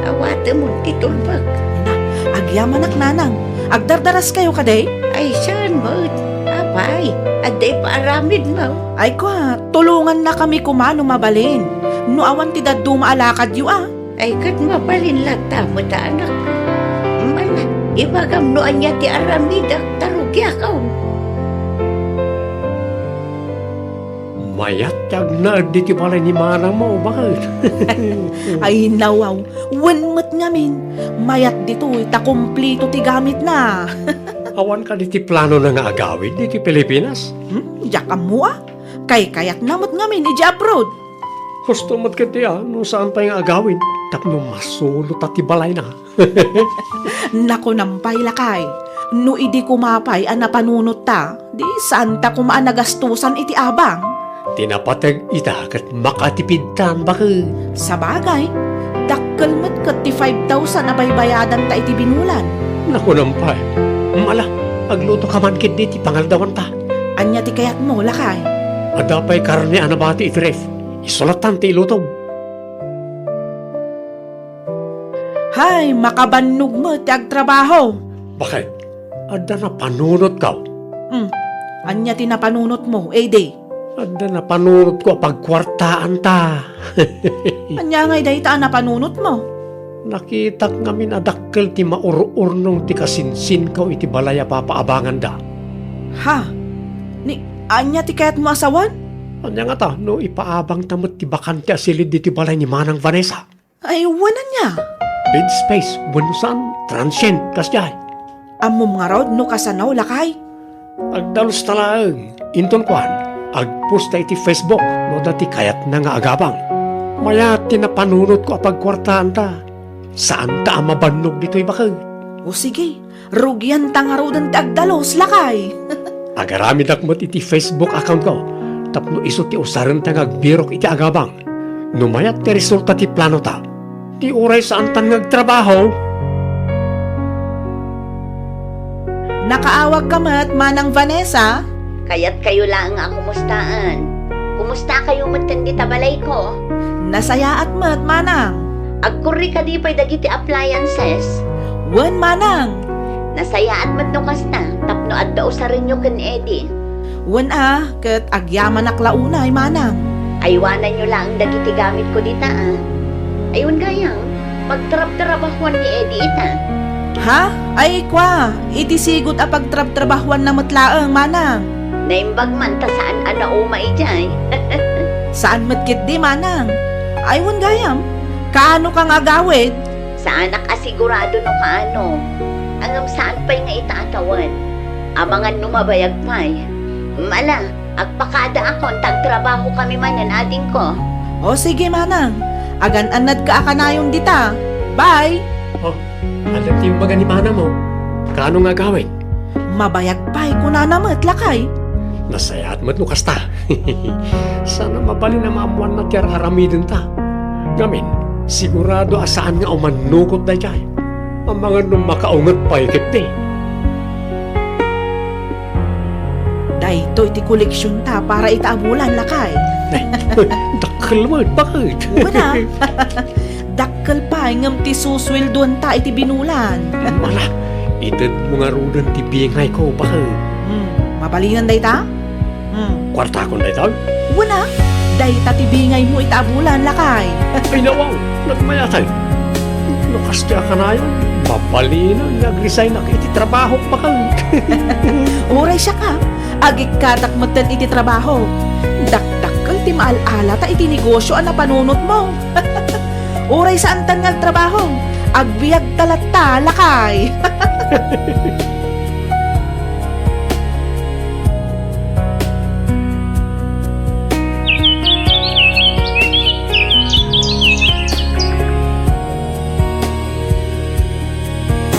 awatemon ti tulbek. Na, agyamanak, Nanang. Agdardaraskayo kadi? Ay, saan met. Apay, adda ipaaramidmo? Ay, kua, tulongannakami koma no mabalin. No awan ti dadduma a lakadyo a. Ay, ket mabalin latta met a, anak. Mala, ibagam no ania ti aramidek, ta rugiak, aw. Mayat ti agnaed ditoy balay ni manangmo, baket. Ay, nawaw. Wen met ngamin, mayat ditoy ta kumplito ti gamitna. Awan kadi ti planona nga agawid ditoy Pilipinas? Hmm? Diak ammo a. Kaykayatna met ngamin idiay abroad. Husto met ketdi a no saan pay nga agawid tapno masulota ti balayna. Nakunam pay, lakay, no idi koma pay a napanunot ta, di saan ta koma a nagastosan iti abang. Ti napateg ita ket makatipidtan, baket. Sabagay, dakkel met ket ti five thousand a baybayadan ta iti binulan. Nakunam pay. Ala, agluto ka man ketdi ti pangaldawanta. Ania ti kayatmo, lakay? Adda pay karne a nabati iti ref. Isulattan ti ilutom. Hay, makabannog met ti agtrabaho. Baket, adda napanunotko. Hmm, ania ti napanunotmo, Eddie? Adda napanunotko a pagkuartaanta. Ania ngay dayta a napanunotmo? Nakitak ngamin a dakkel ti maur-urnong ti kasinsinko iti balay a papaabanganda. Ha? Ni, ania ti kayatmo a sawen? Ania ngata no ipaabangta met ti bakante a silid ditoy balay ni Manang Vanessa? Ay, wen ania? Bed space, wenno saan, transient, kasdiay. Ammom ngarud no kasano, lakay? Agdalusta laeng, inton kuan, agposta iti Facebook no adda ti kayatna nga agabang. Mayat ti napanunotko a pagkuartaanta. Saanta a mabannog ditoy, baket. O sige, rugianta ngaruden ti agdalus, lakay. Agaramidak met iti Facebook accountko tapno isu ti usarenta nga agbirok iti agabang. No mayat ti resulta ti planota, ti uray saantan nga agtrabaho. Nakaawagka met, Manang Vanessa? Kayatkayo laeng a kumustaen. Kumustakayo metten dita balayko? Nasayaat met, Manang. Agkurri kadi pay dagiti appliances? Wen, Manang. Nasayaat met no kasta, tapno adda usarenyo ken Eddie. Wen a, ket agyamanak la unay, Manang. Aywananyo laeng dagiti gamitko dita a. Ay, wen gayam, pagtrabtrabahuan ni Eddie ita. Ha? Ay, kua, iti sigud a pagtrabtrabahuanna met laeng, Manang. Naimbag man ta saan a nauma idiay. Saan met ketdi, Manang. Ay, wen gayam, kaanoka nga agawid? Saanak a sigurado no kaano. Ngem saan pay nga ita a tawen. Amangan no mabayag pay. Mala, agpakadaakon ta agtrabahokami manen, adingko. O sige, Manang. Agan-annadka a kanayon dita. Bye! O, adda ti imbaga ni manangmo. Kaano nga agawid? Mabayag pay, kunana met, lakay. Nasayaat met no kasta. Saan a mabalin a maammoanna ti ar-aramidenta. Ngamin, sigurado a saan nga umannugot daydiay. Amangan no makaunget pay ketdi. Daytoy ti koleksionta para ita a bulan, lakay. Dakkel met, baket. Wen a. Dakkel pay ngem ti susueldoanta iti binulan. Ala, itedmo ngaruden ti bingayko, baket. Hmm, mabalinan dayta? Hmm. Kuartakon dayta? Wen a, dayta ti bingaymo ita a bulan, lakay. Ay, nawaw, nagmayatay. No kasta a kanayon, mabalinan nga agresignak iti trabahok, baket. Uray siak a, agikkatak metten iti trabaho. Dakdakkel ti maal-alata iti negosio a napanunotmo. Uray saantan nga agtrabaho, agbiagta latta, lakay.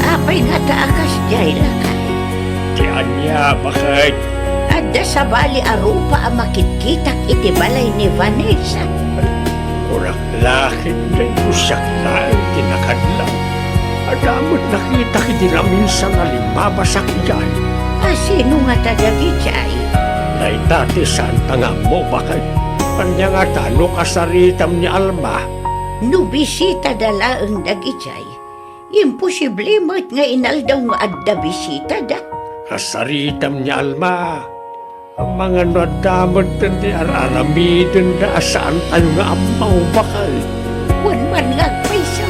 Apay ngata a kasdiay, lakay? Ti ania, baket? Adda sabali a rupa a makitkitak iti balay ni Vanessa. Kunak la ketdi no siak laeng ti nakadlaw. Adda met nakitak idi naminsan a limmabasak idiay. A sino ngata dagijay? Dayta ti saanta nga ammo, baket. Ania ngata no kasaritam ni Alma? No bisitada laeng dagijay, imposible met nga inaldaw nga adda bisitada. Kasaritam ni Alma. Amangan no adda metten ti ar-aramidenda a saantayo nga ammo, baket. Wen man nga agpayso,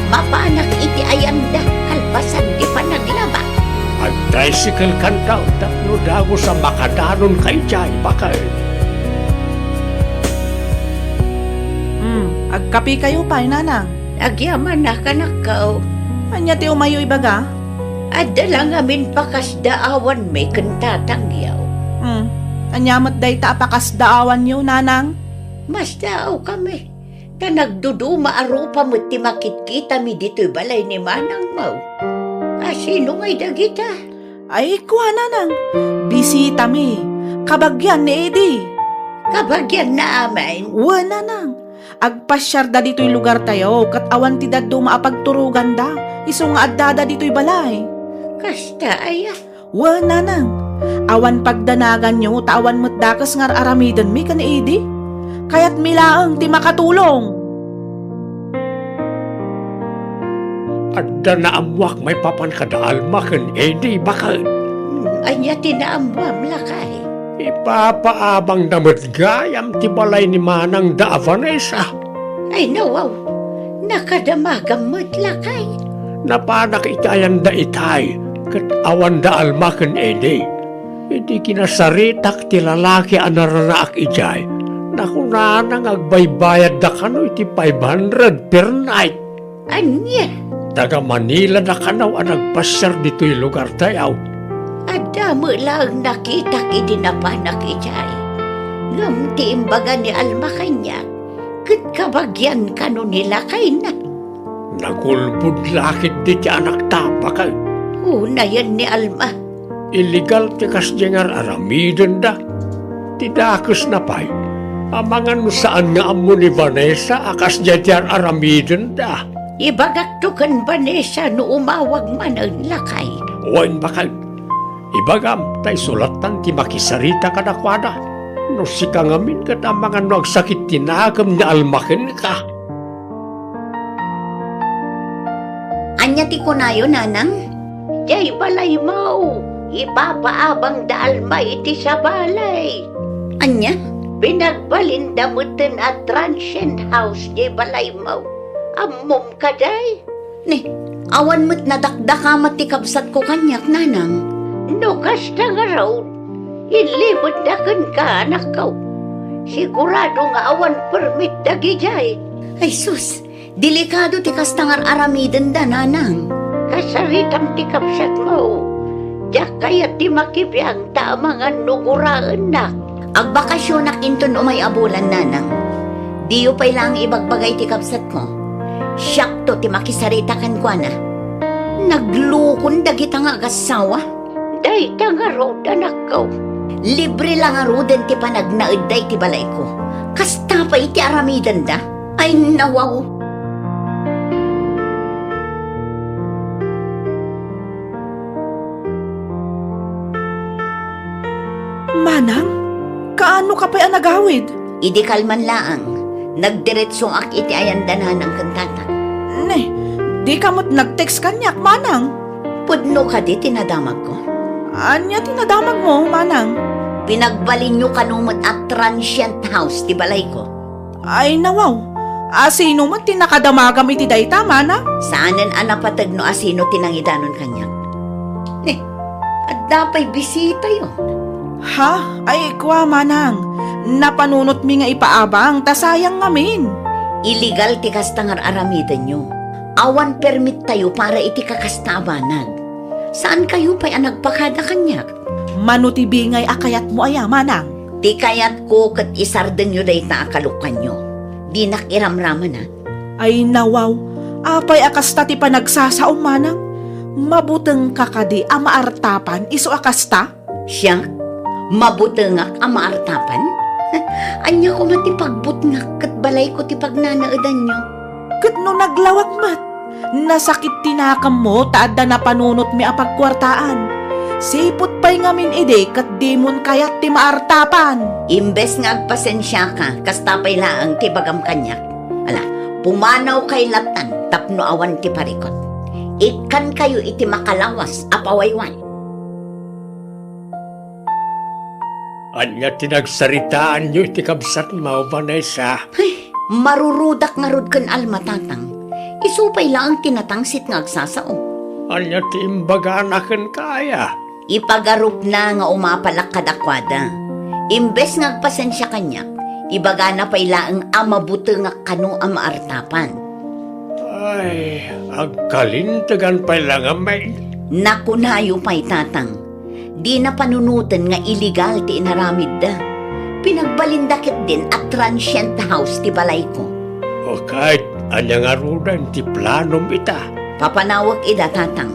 mapanak iti ayanda kalpasan ti panaglaba. Agtricycle kanto tapno dagus a makadanonka idiay, baket. Agkapikayo pay, nanang. Agyaman a, kanakkaw. Ania ti umayyo ibaga? Adda la ngamin pakasdaawanmi ken tatangyaw. Hmm. Ania met dayta a pakasdaawanyo, nanang? Masdaawkami. Ta nagduduma a rupa met ti makitkitami ditoy balay ni manangmo. A, sino ngay dagita? Ay, kua, nanang. Bisitami. Kabagian ni Eddie. Kabagianna amin? Wen, nanang. Agpasiarda ditoy lugartayo ket awan ti dadduma a pagturoganda, isu nga addada ditoy balay. Kasta aya? Wen, nanang. Awan pagdanaganyo ta awan met dakes nga ar-aramidenmi ken ni Eddie. Kayatmi laeng ti makatulong. Adda naammoak maipapan kada Alma ken Eddie, baket. Ania ti naammoam, lakay? Ipapaabangda met gayam ti balay ni manangda a Vanessa. Ay, nawaw. Nakadamagam met, lakay. Napanak iti ayanda itay, ket awanda Alma ken Eddie. Idi kinasaritak ti lalaki a naranaak idiay, nakunana nga agbaybayadda kano iti five hundred per night. Ania? Taga Manila da kano a nagpasiar ditoy lugartayo. Adda met laeng nakitak idi napanak idiay. Ngem ti imbaga ni Alma kaniak, ket kabagian kano ni lakayna. Nagulbod la ketdi ti anakta, baket. Unayen ni Alma. Illegal ti kasdiay nga ar-aramidenda. Ti dakesna pay, amangan no saan nga ammo ni Vanessa a kasdiay ti ar-aramidenda. Ibagakto ken Vanessa no umawag manen, lakay. Wen, baket. Ibagam ta isu lattan ti makisarita kadakuada. No sika ngamin ket amangan no agsakit ti nakem ni Alma kenka. Ania ti kunayo, nanang? Diay balaymo, ipapaabangda Alma iti sabali. Ania? Pinagbalinda metten a transient house diay balaymo. Ammom kadi? Ni, awan met nadakdakamat ti kabsatko kaniak, nanang. No kasta ngarud, inlimedda kenka, anakko. Sigurado nga awan permit dagidiay. Ay sus, delikado ti kasta nga ar-aramidenda, nanang. Kasaritam ti kabsatmo. Diak kayat ti makibiang ta amangan no guraennak. Agbakasionak inton umay a bulan, nanang. Diyo pay laeng ibagbaga iti kabsatko. Siakto ti makisarita kenkuana. Naglukon dagita nga agassawa. Dayta ngarud, anakko. Libre la ngaruden ti panagnaedda iti balayko. Kasta pay iti aramidenda. Ay, nawaw. Manang, kaano ka pay a nagawid? Idi kalman laeng, nagdiretsoak iti ayanda nanang ken tatang. Ne, di ka met nag-text kaniak, manang? Pudno kadi ti nadamagko? Ania ti nadamagmo, manang? Pinagbalinyo kano met a transient house ti balayko. Ay, nawaw. A, sino met ti nakadamagam iti dayta, manang? Saanen a napateg no asino ti nangidanon kaniak. Ne, adda pay bisitayo. Ha? Ay, kua, manang. Napanunotmi nga ipaabang, ta sayang ngamin. Illegal ti kasta nga ar-aramidenyo. Awan permittayo para iti kakasta a banag. Saankayo pay a nagpakada kaniak? Mano ti bingay a kayatmo aya, manang? Ti kayatko ket isardengyo dayta a kalukkanyo. Dinak iramramana. Ay, nawaw, apay a kasta ti panagsasaom, manang? Mabutengka kadi a maartapan isu a kasta? Siak? Mabutengak a maartapan? Ania koma ti pagbutngak ket balayko ti pagnanaedanyo? Ket no naglawag met, nasakit ti nakemmo ta adda napanunotmi a pagkuartaan. Sipud pay ngamin idi ket dimon kayat ti maartapan. Imbes nga agpasensiaka, kasta pay laeng ti ibagam kaniak. Ala, pumanawkay lattan tapno awan ti parikut. Ikkankayo iti makalawas a pawayway. Ania ti nagsaritaanyo iti kabsatmo, Vanessa? Ay, marurudak ngarud ken Alma, tatang. Isu pay laeng ti natangsit nga agsasao. Ania ti imbagana kenka aya? Ipagarupna nga umapalak kadakuada. Imbes nga agpasensia kaniak, Ibagana pay laeng a mabutengak kano a maartapan. Ay, agkalintegan pay la ngamin. Nakunayo pay, Tatang. Dina panunoten nga illegal ti inaramidda. Pinagbalinda ketdin a transient house ti balayko. O ket, ania ngaruden ti planom ita? Papanawek ida, Tatang.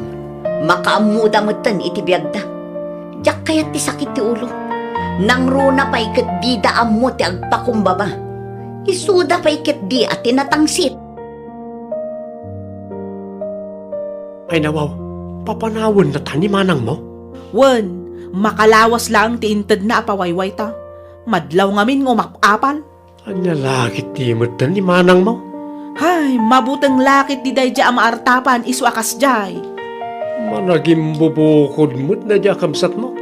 Makaammoda metten iti biagda. Diak kayat ti sakit ti ulo. Nangruna pay ket dida ammo ti agpakumbaba. Isuda pay ket dia ti natangsit. Ay nawaw, papanawennata ni manangmo? Wen, makalawas laeng ti intedna a pawaywayta. Madlaw ngamin nga umap-apal. Ania la ket ti metten ni manangmo? Hay, mabuteng la ket ti daydiay a maartapan isu a kasdiay. Managimbubukod met daydiay a kabsatmo.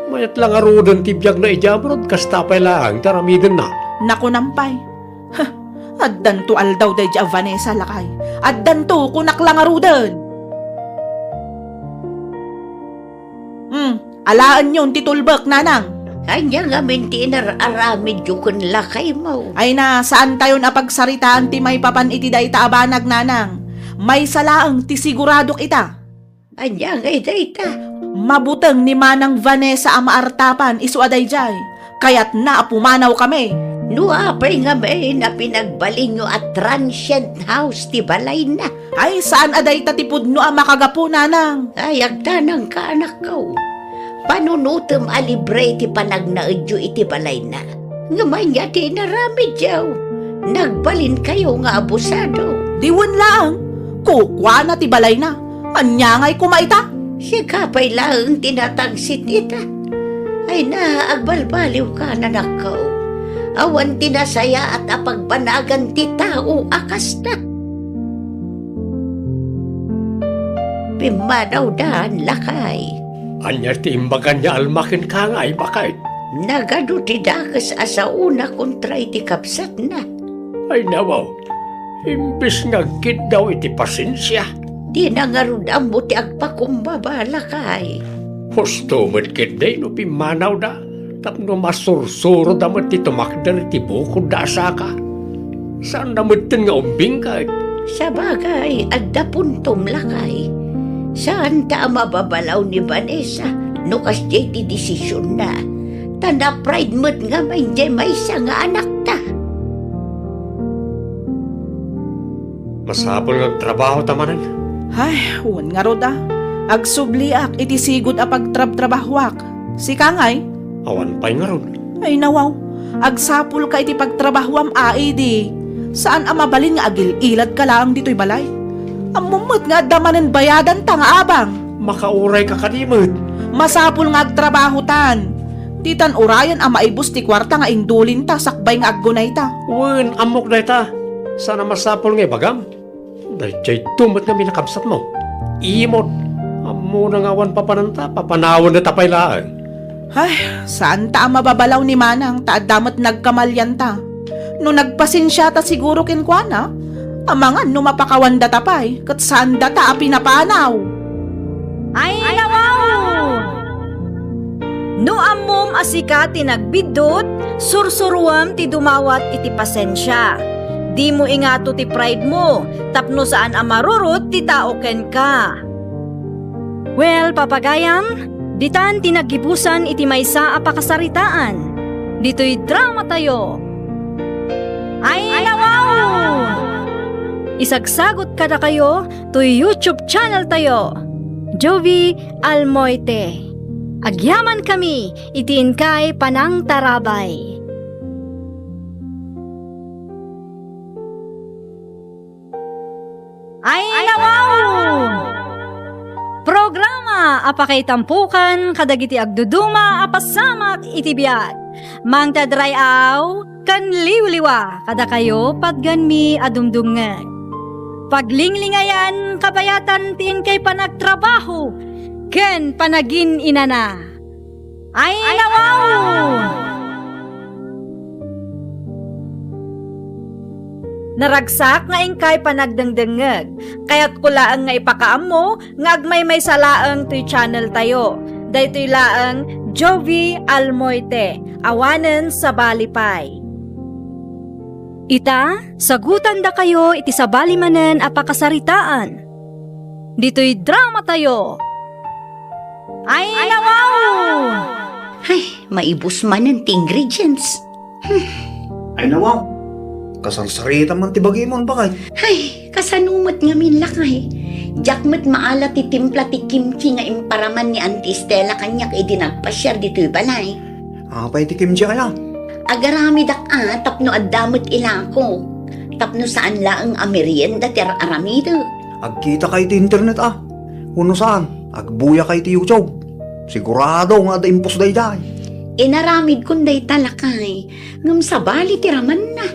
Mayat la ngaruden ti biagna idiay abroad, kasta pay laeng ti aramidenna. Nakunam pay. Heh, addanto aldaw daydiay a Vanessa, lakay. Addanto, kunak la ngaruden. Hmm, alaenyon ti tulbek, nanang. Ania ngamin ti inar-aramidyo ken lakaymo? Ay na, saantayon a pagsaritaan ti maipapan iti dayta a banag, nanang. Maysa laeng ti siguradok ita. Ania ngay dayta? Mabuteng ni Manang Vanessa a maartapan isu a daydiay. Kayatna a pumanawkami. No apay ngamin a pinagbalinyo a transient house ti balayna? Ay, saan a dayta ti pudno a makagapu, nanang. Ay, agtanangka, anakko. Panunotem a libre ti panagnaedyo iti balayna. Ngem ania ti inaramidyo? Nagbalinkayo nga abusado. Diwen laeng, kukuana ti balayna. Ania ngay koma ita? Sika pay laeng ti natangsit ita. Ay na, agbalbaliwka, anakko. Awan ti nasayaat a pagbanagan ti tao a kasta. Pimmanawdan, lakay. Ania ti imbagan ni Alma kenka ngay, baket? Nagadu ti dakes a saona kontra iti kabsatna. Ay nawaw, imbes nga agkiddaw iti pasensia. Dina ngarud ammo ti agpakumbaba, lakay. Husto met ketdi no pimmanawda, tapno masursuroda met ti tumakder iti bukodda a saka. Saanna metten nga umbingka. Sabagay, adda puntom, lakay. Saanta a mababalaw ni Vanessa no kasdiay ti desisionna. Ta na-pride met ngamin diay maysa nga anakta. Masapul nga agtrabahota manen. Ay, wen ngarud a. Agsubliak iti sigud a pagtrabtrabahoak. Sika ngay? Awan pay ngarud. Ay, nawaw. Agsapulka iti pagtrabahoam a idi. Saan a mabalin nga agil-iladka laeng ditoy balay. Ammom met nga adda manen bayadanta nga abang. Makaurayka kadi met. Masapul nga agtrabahotan. Ditan urayan a maibus ti kuarta nga indulinta sakbay nga aggunayta. Wen, ammok dayta. Saan a masapul nga ibagam. Daytoy met ngamin a kabsatmo. Imot. Ammona nga awan papananta, papanawennata pay laeng. Ay, saanta a mababalaw ni Manang ta adda met nagkamalianta. No nagpasensiata siguro kenkuana, amangan no mapakawandata pay, ket saandata a pinapanaw. Ay, nawaw! No ammom a sika ti nagbiddut, sursuruem ti dumawat iti pasensia. Dimo ingato ti pride mo, tapno saan a marurot ti tao kenka. Well, papagayam, ditan ti naggibusan iti maysa a pakasaritaan. Ditoy drama tayo. Ay, nawaw! Isagsagot kadakayo toy YouTube channel tayo, Jovie Almoite. Agyaman kami iti inkay panangtarabay. Ay, nawaw! Programa a pakaitampokan kadagiti agduduma a pasamak iti biag. Mangted ray-aw ken liwliwa kadakayo patgenmi a dumdumngeg. Paglinglingayan kabayatan ti inkay panagtrabaho ken panagin-inana. Ay, nawaw! Naragsak nga inkay panagdengdengngeg. Kayatko laeng nga ipakaammo nga agmaymaysa laeng toy channel tayo. Daytoy laeng Jovie Almoite, awanen sabali pay. Ita, sagutandakayo iti sabali manen a pakasaritaan. Ditoy dramatayo. Ay, nawaw! Ay, maibus manen ti ingredients. Ay, nawaw. Kasarsarita man ti bagimon, bakay. Ay, kasano met ngamin, lakay? Diak met maala ti timpla ti kimchi nga imparaman ni Auntie Stella kaniak idi nagpasiar ditoy balay. Apay ti kimchi aya? Agaramidak a tapno adda met ilako. Tapno saan laeng a merienda ti ar-aramidek. Agkitaka iti internet a. Wenno saan, agbuyaka iti YouTube. Sigurado nga adda impos daydiay. Inaramidkon dayta, lakay, ngem sabali ti ramanna.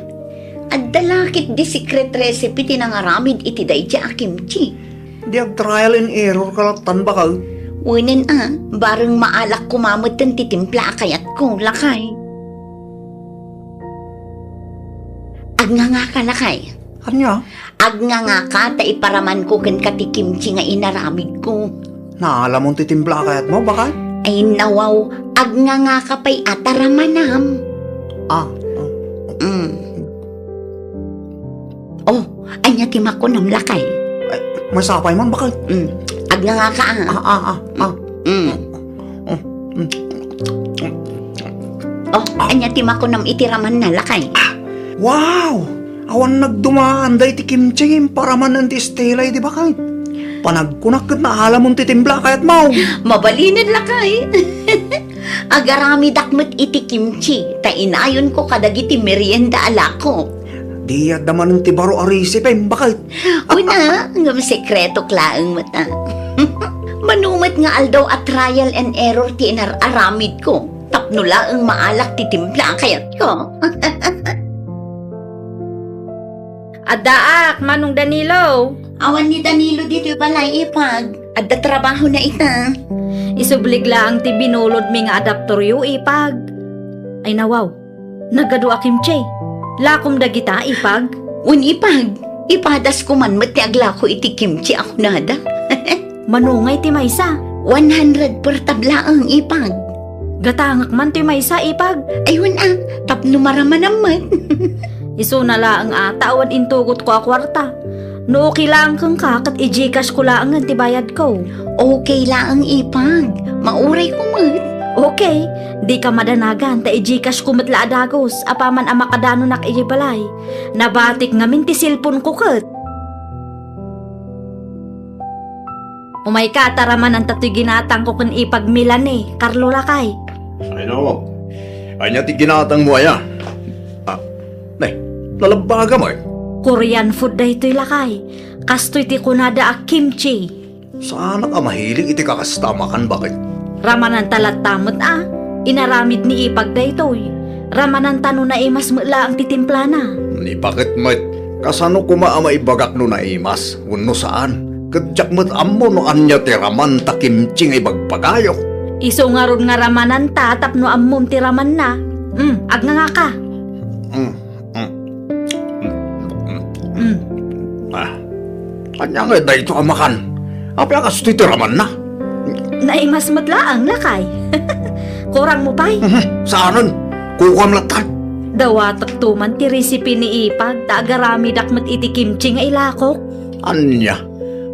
Adda la ketdi secret recipe ti nangaramid iti daydiay a kimchi. Di ag-trial and error ka lattan, bakay? Wenen a, bareng maalak koma metten ti timpla a kayatko, lakay. Agngangaka, lakay. Ania? Agngangaka ta iparamanko kenka ti kimchi nga inaramidko. Naalamon ti timpla a kayatmo, bakay? Ay, nawaw, agngangaka pay a ta ramanam. Ah, ah. Mm. Oh, ania ti makunam, lakay? Ay, masapay man, bakay? Mm. Agngangaka, ah. Ah, ah, ah, ah. Mm. Oh, mm. Oh, ania ti makunam iti ramanna, lakay? Wow! Awan nagdumaan daydi kimchi nga imparaman ni Auntie Stella idi, bakay. Panagkunak ket naalamon ti timpla a kayatmo. Mabalinen, lakay. Agaramidak met iti kimchi, ta inayonko kadagiti merienda a lako. Di adda manen ti baro a recipe, bakay. Una, ngem sekretok laeng met a. Mano met nga aldaw a trial and error ti inar-aramidko, tapno laeng maalak ti timpla a kayatko. Addaak, Manong Danilo. Awan ni Danilo ditoy balay, ipag. Adda trabahona ita. Isublig laeng ti binulodmi nga adaptoryo, ipag. Ay, nawaw. Nagadu a kimchi. Lakom dagita, ipag? Wen, ipag. Ipadas ko man met ti aglako iti kimchi a kunada. Mano ngay ti maysa? One hundred per tab laeng, ipag. Gatangek man ti maysa, ipag. Ay, wen a, tapno maramanam met. Isuna laeng a ta awan intugotko a kuarta. No okay laeng kenka, ket i-Gcash ko laengen ti bayadko. Okay laeng, ipag. Maurayko met. Okay. Dika madanagan ta i-Gcash ko met la a dagus apaman a makadanonak idiay balay. Nabatik ngamin ti cellphone ko ket. Umayka ta ramananta toy ginatangko ken ipag Melanie, Carlo lakay. Ay, no. Ania ti ginatangmo aya? Ah, ne, nalabbaga met. Korean food daytoy lakay. Kastoy ti kunada a kimchi. Saanak a mahilig iti kakasta a makan, bakit? Ramananta latta met a. Inaramid ni ipag daytoy. Ramananta no naimas met laeng ti timplana. Ni bakit met? Kasano koma a maibagak no naimas wenno saan? Ket diak met ammo no ania ti raman ta kimchi nga ibagbagayo. Isu ngarud nga ramananta tapno ammom ti ramanna. Mm, agngangaka. Mm, mm, mm, mm. Mm. Ah, ania ngay dayto a makan? Apay a kastoy ti ramanna? Naimas met laeng, lakay. Kurang mo pay? Mhm, saanen? Kukuam lattan. Dawatek to man ti recipe ni ipag ta agaramidak met iti kimchi nga ilakok. Ania?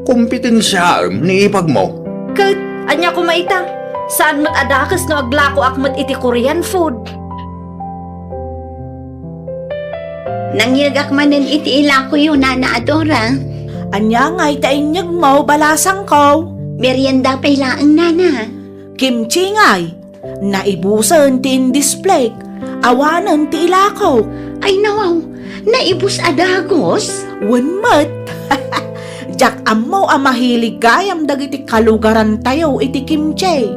Kompetensiaem ni ipagmo? Ket, ania koma ita? Saan met a dakes no aglakoak met iti Korean food? Nangyegak manen iti ilakoyo, Nana Adora. Ania ngay ta inyegmo, balasangko? Merienda pay laeng, Nana. Kimchi ngay. Naibusen ti indisplayk. Awanen ti ilakok. Ay, nawaw, naibus a dagus? Wen met. Diak ammo a mahilig gayam dagiti kalugarantayo iti kimchi.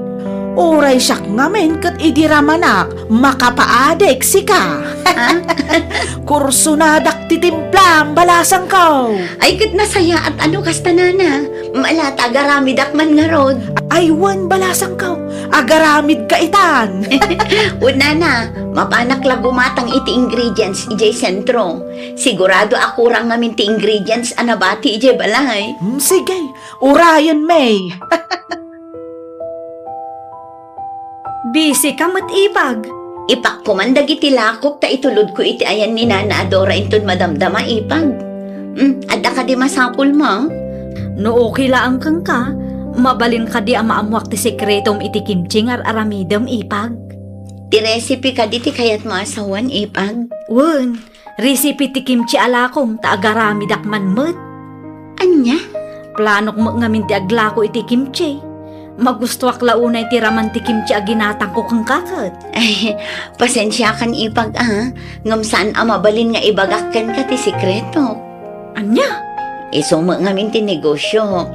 Uray siak ngamin ket idi ramanak, makapaadik sika. Ah? Kursonadak ti timplam, balasangko. Ay, ket nasayaat a no kasta, Nana. Mala ta agaramidak man ngarud. Ay, wen, balasangko. Agaramidka itan. Wen, Nana, mapanak la gumatang iti ingredients idiay sentro. Sigurado a kurang ngamin ti ingredients a nabati idiay balay. Hmm, sige, urayen, May. Busy ka met, ipag. Ipakkuman dagiti lakok ta itulodko iti ayan ni Nana a Dora inton madamdama, ipag. Hmm, adda kadi masapulmo? No okay laeng kenka, mabalin kadi a maammuak ti sekretom iti kimchi nga ar-aramidem, ipag? Ti recipe kadi ti kayatmo a sawen, ipag? Wen, recipe ti kimchi a lakom ta agaramidak man met. Ania? Planok met ngamin ti aglako iti kimchi. Magustuak la unay ti raman ti kimchi a ginatangko kenka ket. Ay, pasensiakan, ipag, a, ngem saan a mabalin nga ibagak kenka ti sekreto. Ania? Isu met ngamin ti negosio.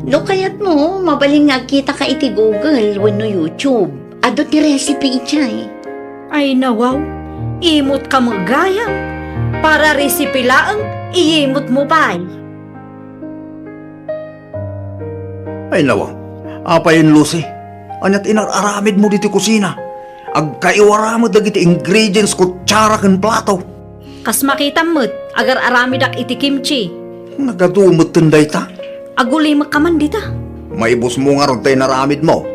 No kayatmo, mabalin nga agkitaka iti Google wenno YouTube. Adu ti recipe idiay. Ay, nawaw, imot ka met gayam. Para recipe laeng, iyimot mo pay. Ay, nawaw, apay, Lucy? Ania ti inar-aramidmo ditoy kusina? Agkaiwara met dagiti ingredients, kutsara ken plato. Kas makitam met, agar-aramidak iti kimchi. Nagadu metten dayta? Agulimek ka man dita. Maibusmo ngarud ta inaramidmo.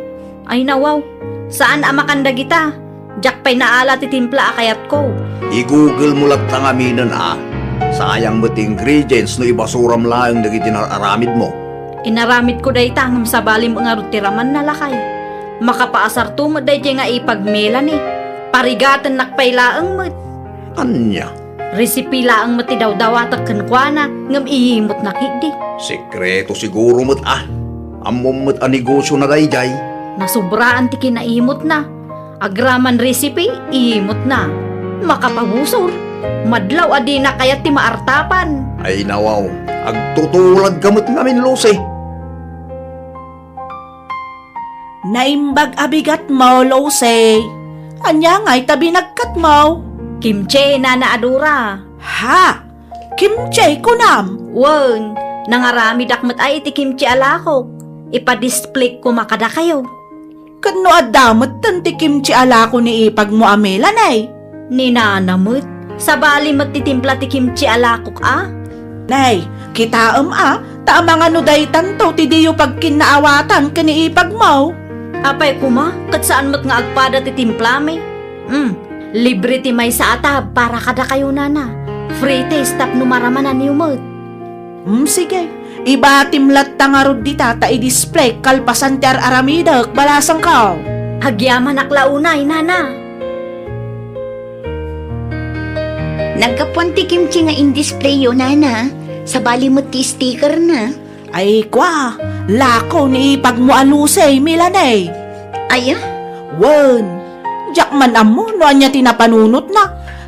Ay, nawaw, saan a makan dagita. Diak pay naala ti timpla a kayatko. I-Google mo latta ngaminen a. Sayang met ti ingredients no ibasuram laeng dagiti inar-aramidmo. Inaramidko dayta ngem sabali met ngarud ti ramanna, lakay. Makapaasarto met daydiay nga ipag Melanie. Parigatennak pay laeng met. Ania? Recipe laeng met ti dawdawatek kenkuana, ngem iyimotna ketdi. Sekreto siguro met a. Ammom met a negosiona daydiay. Nasubraan ti kinaimotna. Agraman recipe, iyimotna. Makapabusor. Madlaw a dina kayat ti maartapan. Ay, nawaw, agtutulag ka met ngamin, Lucy. Naimbag a bigatmo, Lucy. Ania ngay ta binagkatmo? Kimchi, Nana a Dora. Ha? Kimchi kunam? Wen, nangaramidak met ay iti kimchi a lakok. Ipa-display ko makadakayo. Ket no adda metten ti kimchi a lako ni ipagmo a Melanie? Ni Nana met, sabali met ti timpla ti kimchi a lakok a. Nay, kitaem a, ta amangan no daytanto ti diyo pagkinnaawatan ken ni ipagmo. Apay koma, ket saan met nga agpada ti timplami. Hmm, libre ti maysa a tab para kadakayo, Nana. Free taste tapno maramananyo met. Hmm, sige. Ibatim latta ngarud dita ta i-display kalpasan ti ar-aramidek, balasangko. Agyamanak la unay, Nana. Naggapuan ti kimchi nga in-display yo, Nana. Sabali met ti sticker na. Ay, kua, lako ni ipagmo a Lucy, Melanie. Aya? Wen, diak man ammo no ania ti napanunotna.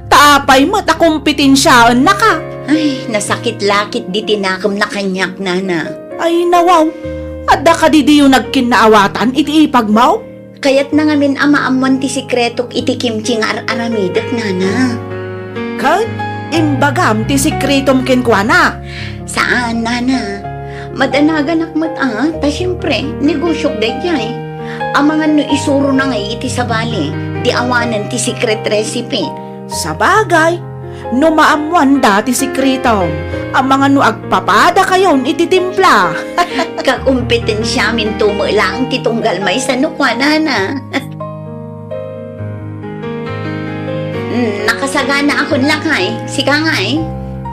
Ta apay met a kompetensiaennaka? Ay, nasakit la ketdi ti nakemna kaniak, Nana. Ay, nawaw, adda kadi diyo nagkinnaawatan iti ipagmo? Kayatna ngamin a maammuan ti sekretok iti kimchi nga ar-aramidek, Nana. Ket imbagam ti sekretom kenkuana? Saan, Nana. Madanaganak met a, ta siempre, negosiok daydiay. Amangan no isurona ngay iti sabali, di awanen ti secret recipe. Sabagay, no maammuanda ti sekretom, amangan no agpapadakayon iti timpla. Kakompetensiaminto met laeng ti tunggal maysa no kua, Nana. Hmm, nakasaganaakon, lakay. Sika ngay?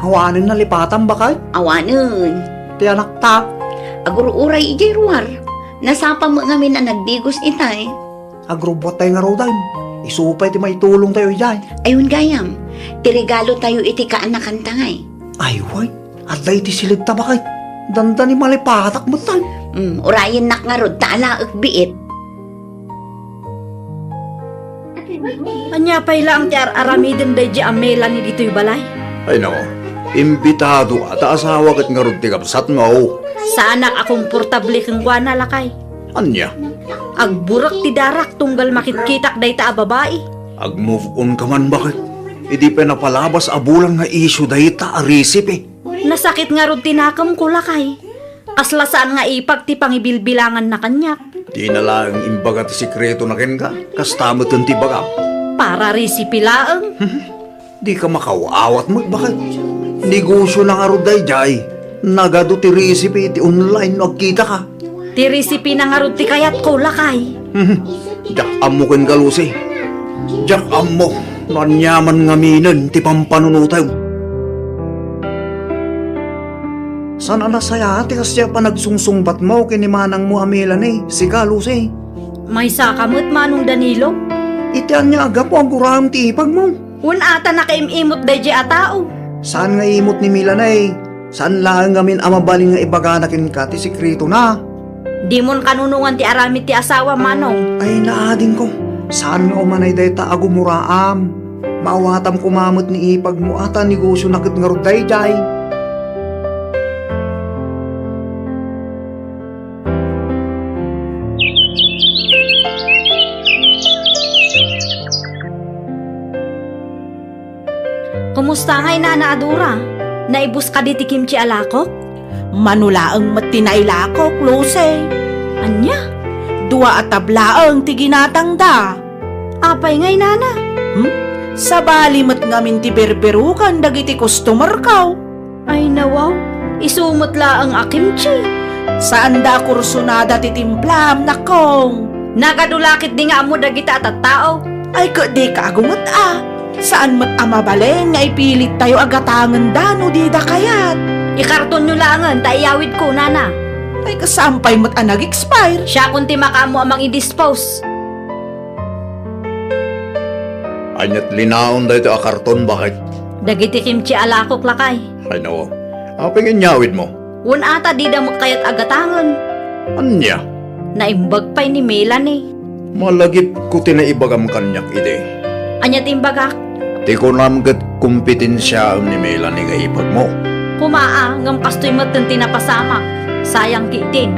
Awanen nalipatam, bakay? Awanen. Ti anakta? Agur-uray idiay ruar. Nasapa met ngamin a nagdigos itay. Agrubbuattay ngaruden. Isu pay ti maitulongtayo idiay. Ayun gayam, ti regalotayo iti kaanakanta ngay. Ay, wen, adda iti silibta, bakay. Dandani malipatak metten. Hmm, urayennak ngarud ta alaek biit. Ania pay laeng ti ar-aramiden daydiay a Melanie ditoy balay? Ay, no, imbitado a ta asawa ket ngarud ti kabsatmo. Saanak a komportable kenkuana, lakay. Ania? Agburek ti darak tunggal makitkitak dayta a babai. Ag-move on ka man, bakay. Idi pay napalabas a bulan nga isyu dayta a recipe. Nasakit ngarud ti nakemko, lakay. Kasla saan nga ipag ti pangibilbilanganna kaniak. Dina laeng imbaga ti sekretona kenka, kasta met ti ibagam. Para recipe laeng. Dika makaw-awat met, bakay. Negosiona ngarud daydiay. Nagadu ti recipe iti online no agkitaka. Ti recipe na ngarud ti kayatko, lakay. Diak ammo kenka, Lucy. Diak ammo no aniaman ngaminen ti pampanunotem. Saan a nasayaat ti kasdiay a panagsungsungbatmo ken ni manangmo a Melanie, sika, Lucy? Maysaka met, Manong Danilo. Iti ania a gapu a guraem ti ipagmo? Wen a ta nakaim-imot daydiay a tao. Saan nga imot ni Melanie? Saan laeng ngamin a mabalin nga ibagana kenka ti sekretona? Dimon kanunongan ti aramid ti asawam, Manong. Ay, naadingko. Saan nga umanay dayta a gumuraam. Maawatam koma met ni ipagmo a ta negosiona ket ngarud daydiay. Kumusta ngay, Nana a Dora? Naibus kadi ti kimchi a lakok? Mano laeng met ti nailakok, Lucy. Ania? Dua a tab laeng ti ginatangda. Apay ngay, Nana? Hmm? Sabali met ngamin ti berberukan dagiti customerko. Ay, nawaw. Isu met laeng a kimchi. Saanda a kursunada ti timplam, nakong. Nagadu la ketdi nga ammo dagita a tattao. Ay, ket dika agunget a. Saan met a mabalin nga ipilittayo a gatangenda no dida kayat. Ikartonyo laengen ta iyawidko, Nana. Ay, kas saan pay met a nag-expire? Siakon ti makaammo a mangidispose. Ania ti linaon daytoy a karton, baket? Dagiti kimchi a lakok, lakay. Ay, nao. Apay nga inyawidmo? Wen a ta dida met kayat a gatangen. Ania? Naimbag pay ni Melanie. Malagipko ti naibagam kaniak idi. Ania ti imbagak? Ti kunam ket kompetensiaem ni Melanie nga ipagmo. Koma a, ngem kastoy metten ti napasamak. Sayang ti idin.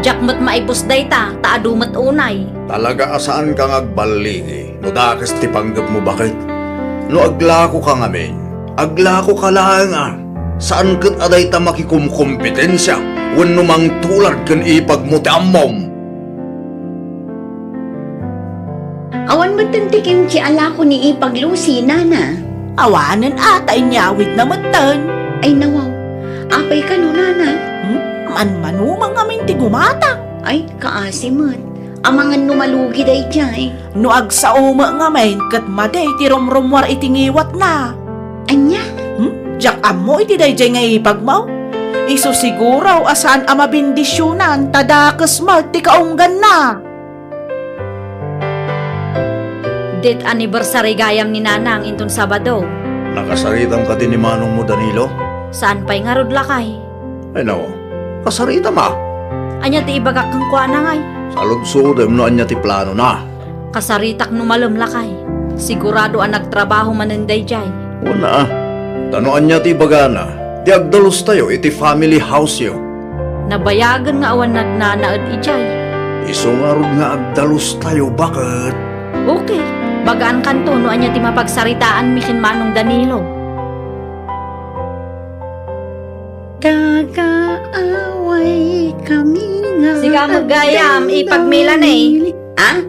Diak met maibus dayta, ta adu met unay. Talaga a saanka nga agballigi no dakes ti panggepmo, baket? No aglakoka ngamin, aglakoka laeng a. Saan ket a dayta makikumkompetensia wenno mangtulad ken ipagmo ti ammom. Awan metten ti kimchi a lako ni ipag Lucy, Nana. Awanen a ta inyawidna metten. Ay, nawaw. Apay kano, Nana? Hmm? Manmanumang ngamin ti gumatang. Ay, kaasi met. Amangan no malugi daydiay. No agsao met ngamin ket madi ti rumrummuar iti ngiwatna. Ania? Hmm? Diak ammo iti daydiay nga ipagmo. Isu siguro a saan a mabendisionan ta dakes met ti kaungganna. Death anniversary gayam ni Nanang inton Sabado. Nakasaritam kadi ni manongmo, Danilo? Saan pay ngarud, lakay? Ay, nao. Kasaritam a. Ania ti ibagak kenkuana, ngay? Saludsodem no ania ti planona. Kasaritak no malem, lakay. Sigurado a nagtrabaho manen daydiay. Wen a. Ta no ania ti ibagana, ti agdalustayo iti family house-yo. Nabayagen nga awan nagnanaed idiay. Isu ngarud nga agdalustayo, baket. Okay. Bagaankanto no ania ti mapagsaritaanmi ken Manong Danilo. Kakaaway kami nga. Sika met gayam, ipagmilani. Ah?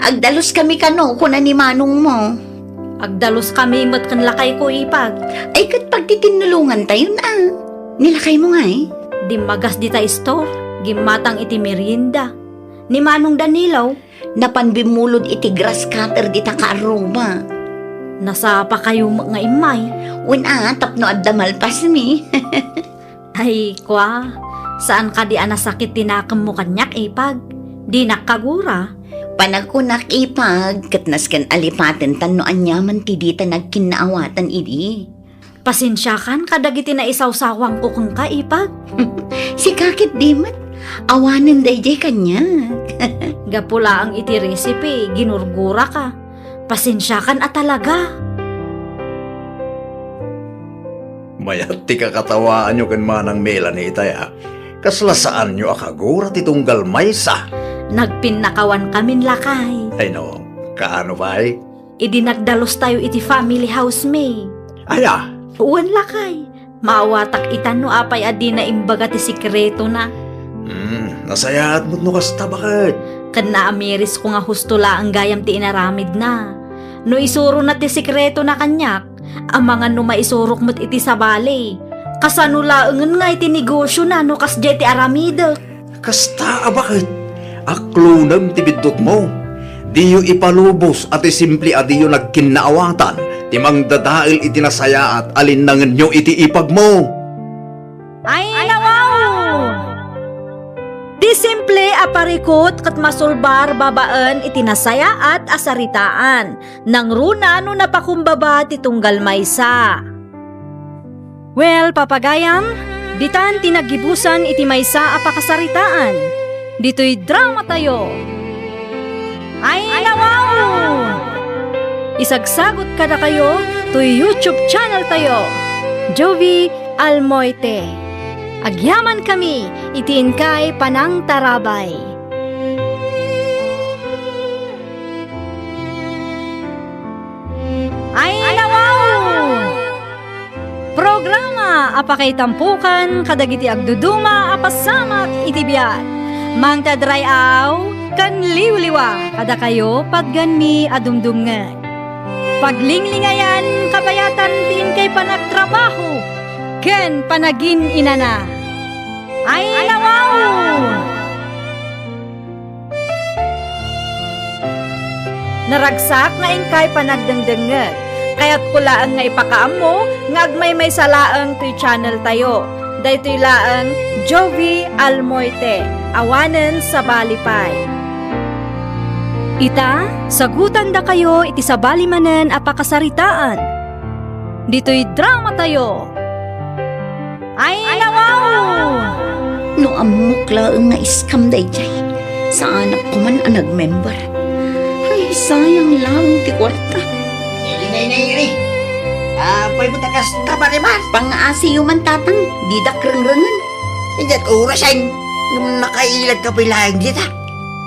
Agdalus kami kano, kuna ni manongmo. Agdalus kami met ken lakayko, ipag. Ay, ket pagtitinnulongantayon a. Ni lakaymo ngay? Dimmagas dita store, gimmatang iti merienda. Ni Manong Danilo, napan bimmulod iti grass cutter dita kaarruba. Nasapakayo met nga immay. Wen a, tapno adda malpasmi. Ay, kua, saan kadi a nasakit ti nakemmo kaniak, ipag? Dinak kagura. Panagkunak, ipag, ket nasken a lipaten tan no aniaman ti dita nagkinnaawatan idi. Pasensiakan kadagiti naisawsawangko kenka, ipag. Sika ket di met. Awanen daydiay kaniak. Gapu laeng iti recipe, ginurguraka. Pasensiakan a talaga. Mayat ti kakatawaanyo ken Manang Melanie itay a. Kasla saanyo a kagura ti tunggal maysa. Nagpinnakawankamin, lakay. Ay no, kaano pay? Idi nagdalustayo iti family house mi. Aya? Wen, lakay. Maawatak ita no apay a dina imbaga ti sekretona. Hmm, nasayaat met no kasta, baket? Ken naamirisko nga husto laeng gayam ti inaramidna. No isurona ti sekretona kaniak, amangan no maisurok met iti sabali. Kasano laengen nga iti negosiona no kasdiay ti aramidek? Kasta a baket, aklonem ti biddutmo. Diyo ipalubos a ti simple a diyo nagkinnaawatan ti mangdadael iti nasayaat a linnangenyo iti ipagmo. Ay, nawaw! Ti simple a parikut ket masulbar babaen iti nasayaat a saritaan. Nangruna no napakumbaba ti tunggal maysa. Well, papagayam, ditan ti naggibusan iti maysa a pakasaritaan. Ditoy dramatayo. Ay, nawaw! Isagsagot kadakayo toy YouTube channel tayo, Jovi Almoite. Agyaman kami iti inkay panangtarabay. Ay, nawaw! Programa a pakaitampukan kadagiti agduduma a pasamak iti biag. Mangted ray-aw ken liwliwa kadakayo patgenmi a dumdumngeg. Paglinglingayan kabayatan ti inkay panagtrabaho ken panagin-inana. Ay, nawaw! Naragsak nga inkay panagdengdengngeg. Kayatko laeng nga ipakaammo nga agmaymaysa laeng toy channel tayo. Daytoy laeng Jovi Almoite, awanen sabali pay. Ita, sagutandakayo iti sabali manen a pakasaritaan. Ditoy dramatayo. Ay, nawaw! No ammok laeng nga scam daydiay, saanak koman a nagmember. Ay, sayang laeng ti kuarta. Nay, nay, nay, nay. Apay met a kasta, Marimar? Pangaasiyo man, Tatang, didak rengrengen. Idiay orasen, ngem nakailad ka pay laeng dita.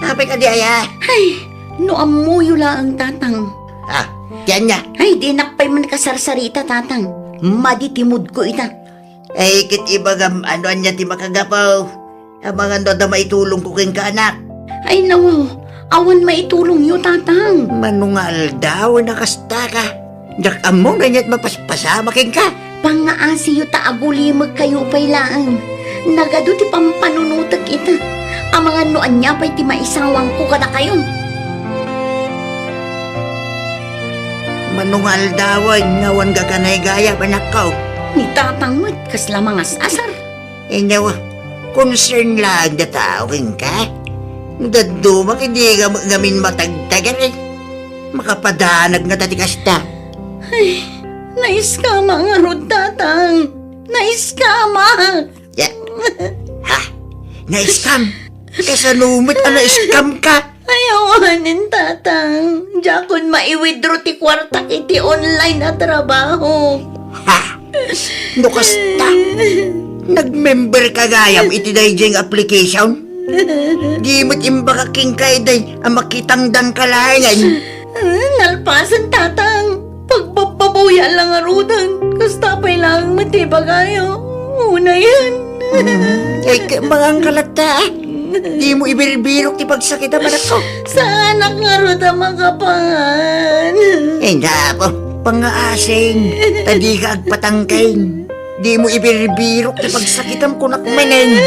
Apay kadi aya? Ay, no ammoyo laeng, Tatang. Ah, ti ania? Ay, dinak pay man kasarsarita, Tatang. Madi ti moodko ita. Ay, ket ibagam, ano ania ti makagapu? Amangan no adda maitulongko kenka, anak. Ay, nawaw, awan maitulongyo, Tatang. Mano nga aldaw a nakastaka? Diak ammo no ania't mapaspasama kenka. Pangaasiyo ta agulimekkayo pay laeng. Nagadu ti pampanunotek ita. Amangan no ania pay ti maisawangko kadakayo. Mano nga aldawen nga awan gaganay gayam, anakko? Ni Tatang met, kasla mangas-asar. Inyo, concern laeng dayta a tao kenka. Dadduma ket di nga, ngamin matagtagan, eh. Makapadanag ngata ti kasta. Ay, naiskama ngarud, Tatang. Naiskama. Ya. Ha? Na-scam? Kasano met a na-scam ka? Ay, awanen, Tatang. Diakon mai-withdraw ti kuartak iti online a trabaho. Ha? No kasta, nagmember ka gayam iti daydiay nga application? Di met imbagak kenka idi a makitangdan ka laengen. Ah, nalpasen, Tatang. Pagbabbabaw ya la ngaruden. Kasta pay laeng met ti ibagayo. Unayen. Hmm, ay, ka-, mangangka latta, ah. Dimo ibirbirok ti pagsakitam, anakko. Saanak ngarud a makapangan. Ay, napo, pangaasing. Ta dika agpatangkeng. Dimo ibirbirok ti pagsakitam, kunak manen.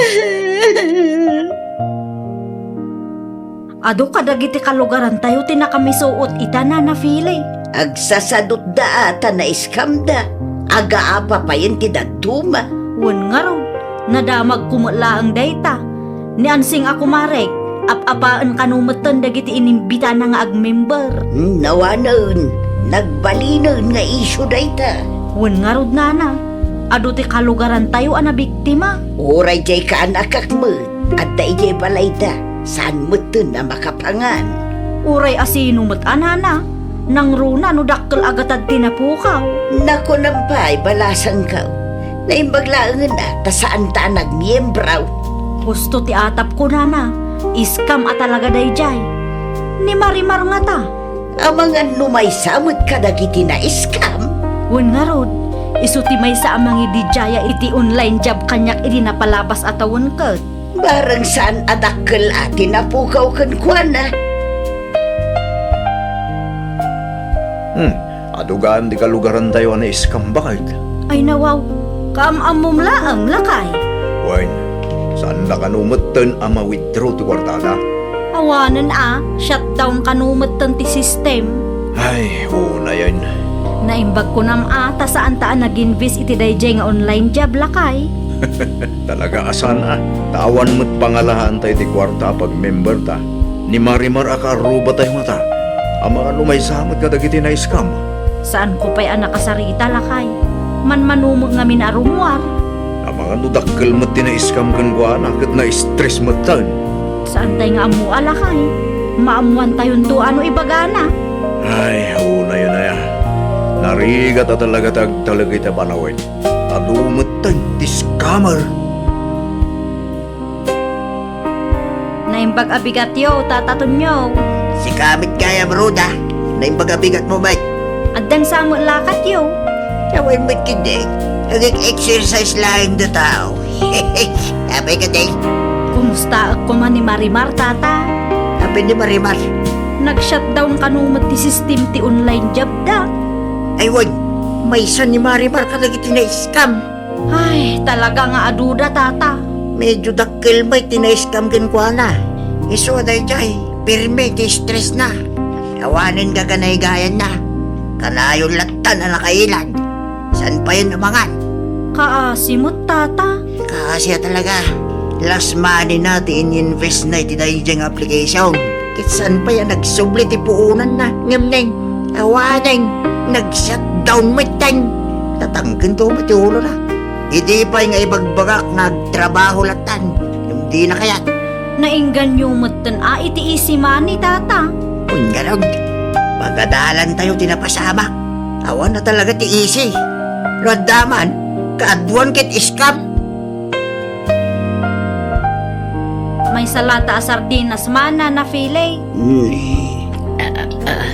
Adu kadagiti kalugarantayo ti nakamisuot ita, Nana Fili. Agsasadotda a ta na-scamda. Agaapa payen ti dadduma. Wen ngarud, nadamagko met laeng dayta. Ni Ansing a kumarek, ap-apaen kano metten dagiti inimbitana nga agmember. Nawanen, nagbalinen nga isyu dayta. Wen ngarud, Nana, adu ti kalugarantayo a nabiktima. Uray diay kaanakak met, adda idiay balayda, saan metten a makapangan. Uray asino met a, Nana, nangruna no dakkel a gatad ti napukaw. Nakunam pay, balasangko. Naimbag laengen a ta saanta a nagmiembraw. Husto ti atapko, Nana, scam a talaga daydiay. Ni Marimar ngata, amangan no maysa met kadagiti na-scam. Wen ngarud, isu ti maysa a mangididiaya iti online job kaniak idi napalabas a tawen ket. Bareng saan a dakkel a ti napukaw kenkuana. Hmm, adu gayam ti kalugarantayo a na-scam, baket. Ay, nawaw, kaam-ammom laeng, lakay. Wen, saanda kano metten a ma-withdraw ti kuartada? Awanen a, shutdown kano metten ti system. Ay, unayen. Naimbag kunam a, ta saanta a nag-invest iti daydiay nga online job, lakay. Talaga a saan a, ta awan met pangalaanta iti kuarta a pagmemberta. Ni Marimar a kaarrubatayo ngata. Amangan no maysa met kadagiti na-scam. Saanko pay a nakasarita, lakay. Manmanumeg ngamin a rummuar. Amangan no dakkel met ti na-scam kenkuana ket na-stress metten. Saantay nga ammo a, lakay. Maammoantayonto a no ibagana. Ay, unayen aya. Narigat a talaga ti agtalek iti panawen. Adu metten ti scammer. Naimbag a bigatyo, Tata Tonyo. Sika met gayam, Roda. Naimbag a bigatmo met. Addan sa met lakatyo. Awan met ketdi. Nag-exercise laeng da tao. Apay ketdi. Kumustaek koma ni Marimar, Tata? Apay ni Marimar? Nag-shutdown kano met ti system ti online job da. Ay, wen. Maysa ni Marimar kadagiti na-scam. Ay, talaga nga aduda, Tata. Medyo dakkel met ti na-scam kenkuana. Isu a daydiay, pirme ti stressna. Awanen gaganaygayna. Kanayon lattan a nakailad. Saan payen a mangan? Kaasi met, Tata. Kaasi a talaga. Last money na ti in-invest na iti daydiay nga application. Ket saan pay a nagsubli ti puonanna. Ngem neng, awanen, nag-shutdown metten. Tatangkento met ti ulona. Idi pay nga ibagbagak nga agtrabaho lattan, ngem dina kayat. Nainganyo metten a iti easy money, Tata. Wen ngarud, pagadalantayo ti napasamak. Awan a talaga ti easy. No adda man, kaaduan ket scam. Maysa latta a sardinas man a nafili. Hmm. Ah, ah, ah.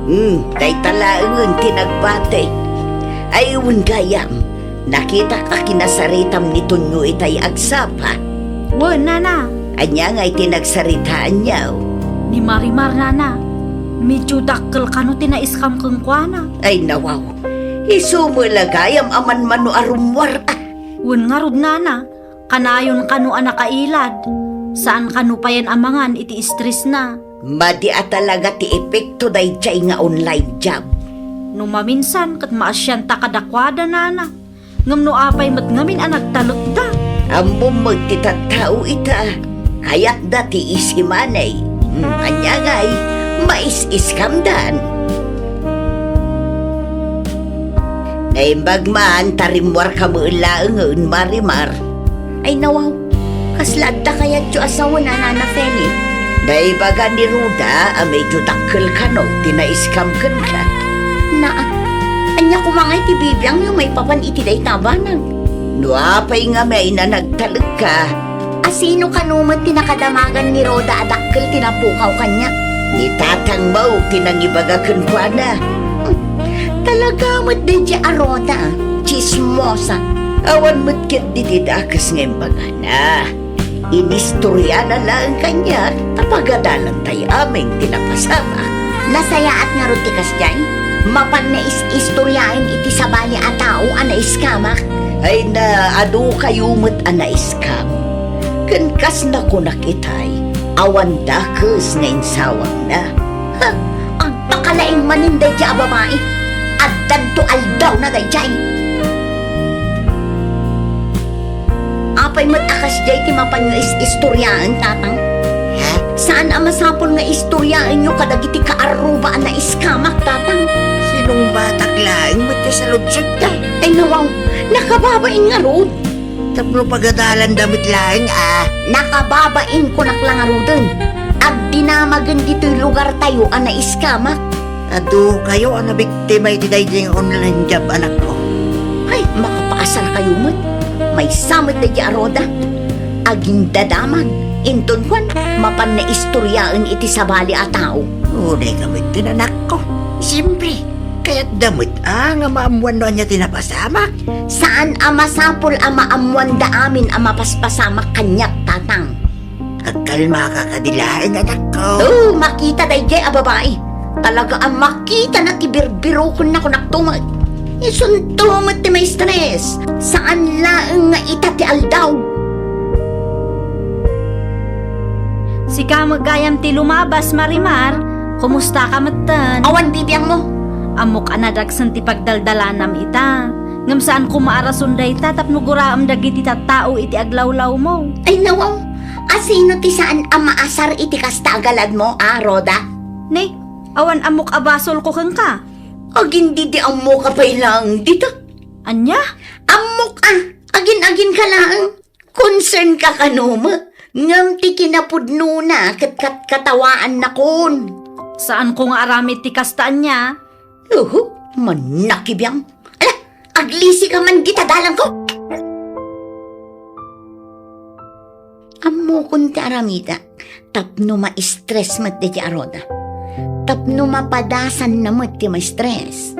Hmm, dayta laengen ti nagbati. Ay, wen gayam, nakitak a kinasaritam ni Tonyo itay agsapa. Wen, nana. Ania ngay ti nagsaritaanyo? Ni Marimar, nana. Medyo dakkel kano ti na-scam kenkuana. Ay, nawaw. Isu met la gayam a manmano a rummuar, a. Wen ngarud, nana. Kanayon kano a nakailad. Saan kano payen a mangan iti stressna. Madi a talaga ti epekto daydiay nga online job. No maminsan ket maasianta kadakuada, nana. Ngem no apay met ngamin a nagtalekda? Ammom met ti tattao ita, kayatda ti easy money. Hmm, ania ngay, mais-scamdan. Naimbag man ta rimmuarka met laengen, Marimar. Ay, nawaw. Kasla adda kayatyo a sawen a, Nana Feli? Naibaga ni Ruda a medyo dakkel kano ti na-scam kenka. Naa, ania koma ngay ti bibiangyo maipapan iti dayta a banag? No apay ngamin a nagtalekka, a sino kano met ti nakadamagan ni Ruda a dakkel ti napukaw kaniak? Ni tatangmo ti nangibaga kenkuana. Talaga met daydiay a Ruda, tsismosa. Awan met ketdi ti dakes nga imbagana. Inistoriana laeng kaniak ta pagadalantayo amin ti napasamak. Nasayaat ngarud ti kasdiay? Mapan nais-istoriaen iti sabali a tao a na-scam-ak? Ay na, adu kayo met a na-scam. Ken kas nakunak itay, awan dakes nga insawangna. Ha? Agpakalaing manen daydiay a babai. Addanto aldawna daydiay. Apay met a kasdiay ti mapanyo is-istoriaen, Tatang? Ha? Saan a masapul nga istoriaenyo kadagiti kaarruba a na-scam-ak, Tatang? Sinungbatak laeng met ti saludsotta. Ay, nawaw, nakababain ngarud. Tapno pagadalanda met laeng a. Nakababain, kunak la ngaruden. Agdinamagen ditoy lugartayo a na-scam-ak. Adu kayo a nabiktima iti daydiay nga online job, anakko. Ay, makapaasar kayo met. Maysa met daydiay a Ruda. Agindadamag. Inton kuan, mapan naistoriaen iti sabali a tao. Unay ka met ken anakko. Siyempre, kayatda met a nga maammuan no ania ti napasamak. Saan a masapul a maammuanda amin a mapaspasamak kaniak, Tatang. Agkalmaka kadi laeng, anakko. Oh, makita daydiay a babai. Talaga a makitana ti birbirokenna, kunakto met. Isunto met ti maistres. Saan laeng nga ita ti aldaw. Sika met gayam ti lumabas, Marimar. Kumusta ka metten? Awan bibiangmo. Ammok a nadagsen ti pagdaldalanam ita. Ngem saan koma a rason dayta tapno guraem dagiti tattao iti aglawlawmo. Ay, nawaw. Asino ti saan a maasar iti kasta a galadmo, a, Roda? Ne, awan ammok a basolko kenka. Agin di di ammoka pay laeng dita. Ania? Ammok a, agin-agin ka laeng. Concern ka kano met, ngem ti kinapudnona ket katkatawaannakon. Saanko nga aramid ti kasta ania? Uhu, mannakibiang. Ala, aglisi ka man dita dalangko. Ammokon ti aramida, tapno ma-stress met daydi a Roda. Tapno mapadasanna met ti ma-stress.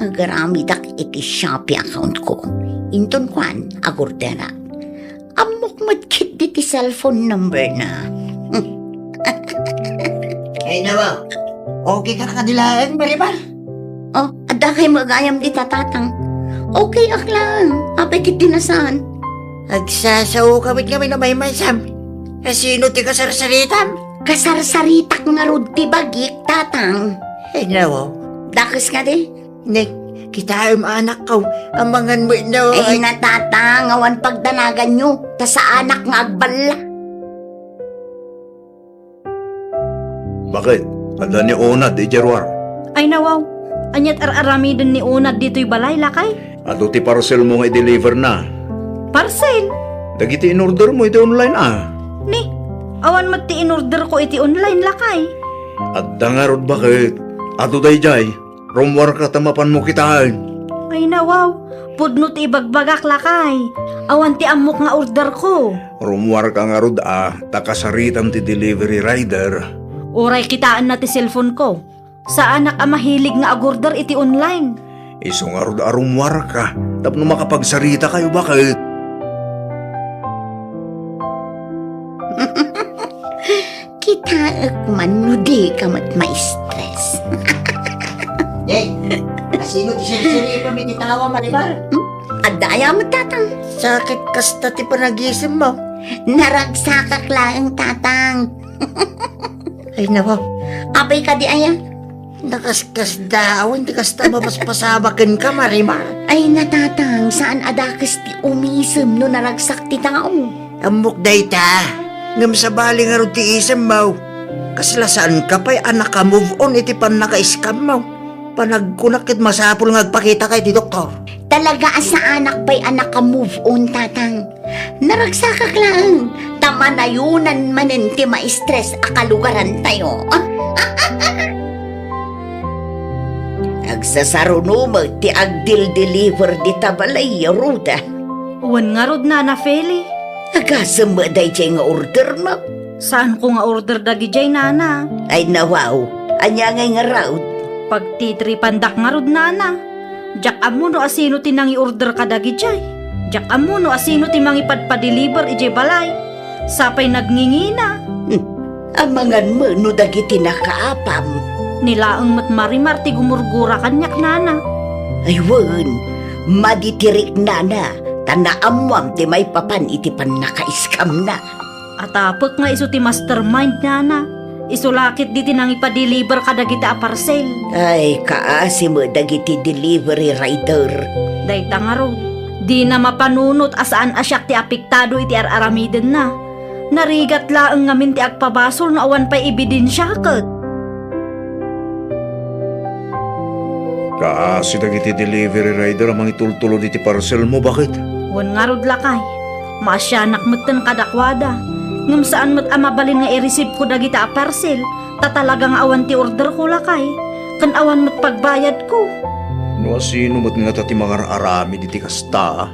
Agaramidak iti Shopee account ko. Inton kuan, agorderak. Ammok met ketdi ti cellphone number na. Ay, nawa. Okay ka kadi laeng, Marimar? Oh, adda kay met gayam dita, Tatang. Okay ak laeng. Apay ketdi na saan? Agsasao ka met ngamin a maymaysam. Asino ti kasarsaritam? Kasarsaritak ngarud ti bagik, Tatang. Ay, nawa. Dakes kadi? Ne, kitaem, anakko. Amangan met no. Ay, na, Tatang, awan pagdanaganyo. Ta saanak nga agballa. Baket? Adda ni Onad idiay ruar. Ay, nawaw. Aniat ar-aramiden ni Onad ditoy balay, lakay? Adu ti parcelmo nga i-deliver na. Parcel? Dagiti in-ordermo iti online, a. Ni, awan met ti in-orderko iti online, lakay. Adda ngarud, baket? Adu daydiay. Rummuarka ta mapanmo kitaen. Ay, nawaw. Pudno ti ibagbagak, lakay. Awan ti ammok nga orderko. Rummuarka ngarud, a, ta kasaritam ti delivery rider. Uray kitaenna ti cellphone ko. Saanak a mahilig nga agorder iti online. Isu ngarud a rummuarka tapno makapagsaritakayo, baket? Kitaek man no dika met ma-stress. Hey, asino ti sirsiripem iti tawa, Marimar? Hmm? Adda aya met, Tatang? Sakit kasta ti panagisemmo. Naragsakak laeng, Tatang. Ay, nawa. Apay kadi aya? Nakaskasdaaw, ti kasta mapaspasaba kenka, Marimar. Ay, na, Tatang, saan a dakes ti umisem no naragsak ti tao? Ammok dayta, ngem sabali ngarud ti isemmo. Kasla saanka pay a naka-move on iti pannaka-scammo. Panagkunak ket masapul nga agpakitaka iti doktor. Talaga a saanak pay a naka-move on, Tatang. Naragsakak laeng, ta manayonan manen ti ma-stress a kalugarantayo. Agsasaruno met ti agdil-deliver dita balay, Ruda. Wen ngarud, Nana Feli. Agasem met daydiay nga ordermo. Saanko nga order dagidiay, Nana. Ay, nawaw. Ania ngay ngarud? Pagtitripandak ngarud, Nana. Diak ammo no asino ti nangi-order kadagidiay. Diak ammo no asino ti mangipadpadeliver idiay balay. Sapay nagngingina. Hmm. Amangan met no dagiti nakaapam. Ni laeng met Marimar ti gumurgura kaniak, Nana. Ay wen, madi ti riknana, ta naammoam ti maipapan iti pannaka-scamna. Atapek nga isu ti mastermind, Nana. Isu la ketdi ti nangipadeliver kadagiti a parcel. Ay, kaasi met dagiti delivery rider. Dayta ngarud, dina mapanunot a saan a siak ti apektado iti ar-aramidenna. Narigat laeng ngamin ti agpabasol no awan pay ebidensiaket. Kaasi dagiti delivery rider a mangitultulod iti parcelmo, baket? Wen ngarud, lakay. Maasianak metten kadakuada. Ngem saan met a mabalin nga i-receive-ko dagita a parcel, ta talaga nga awan ti orderko, lakay. Ken awan met pagbayadko. No asino met ngata ti mangar-aramid iti kasta?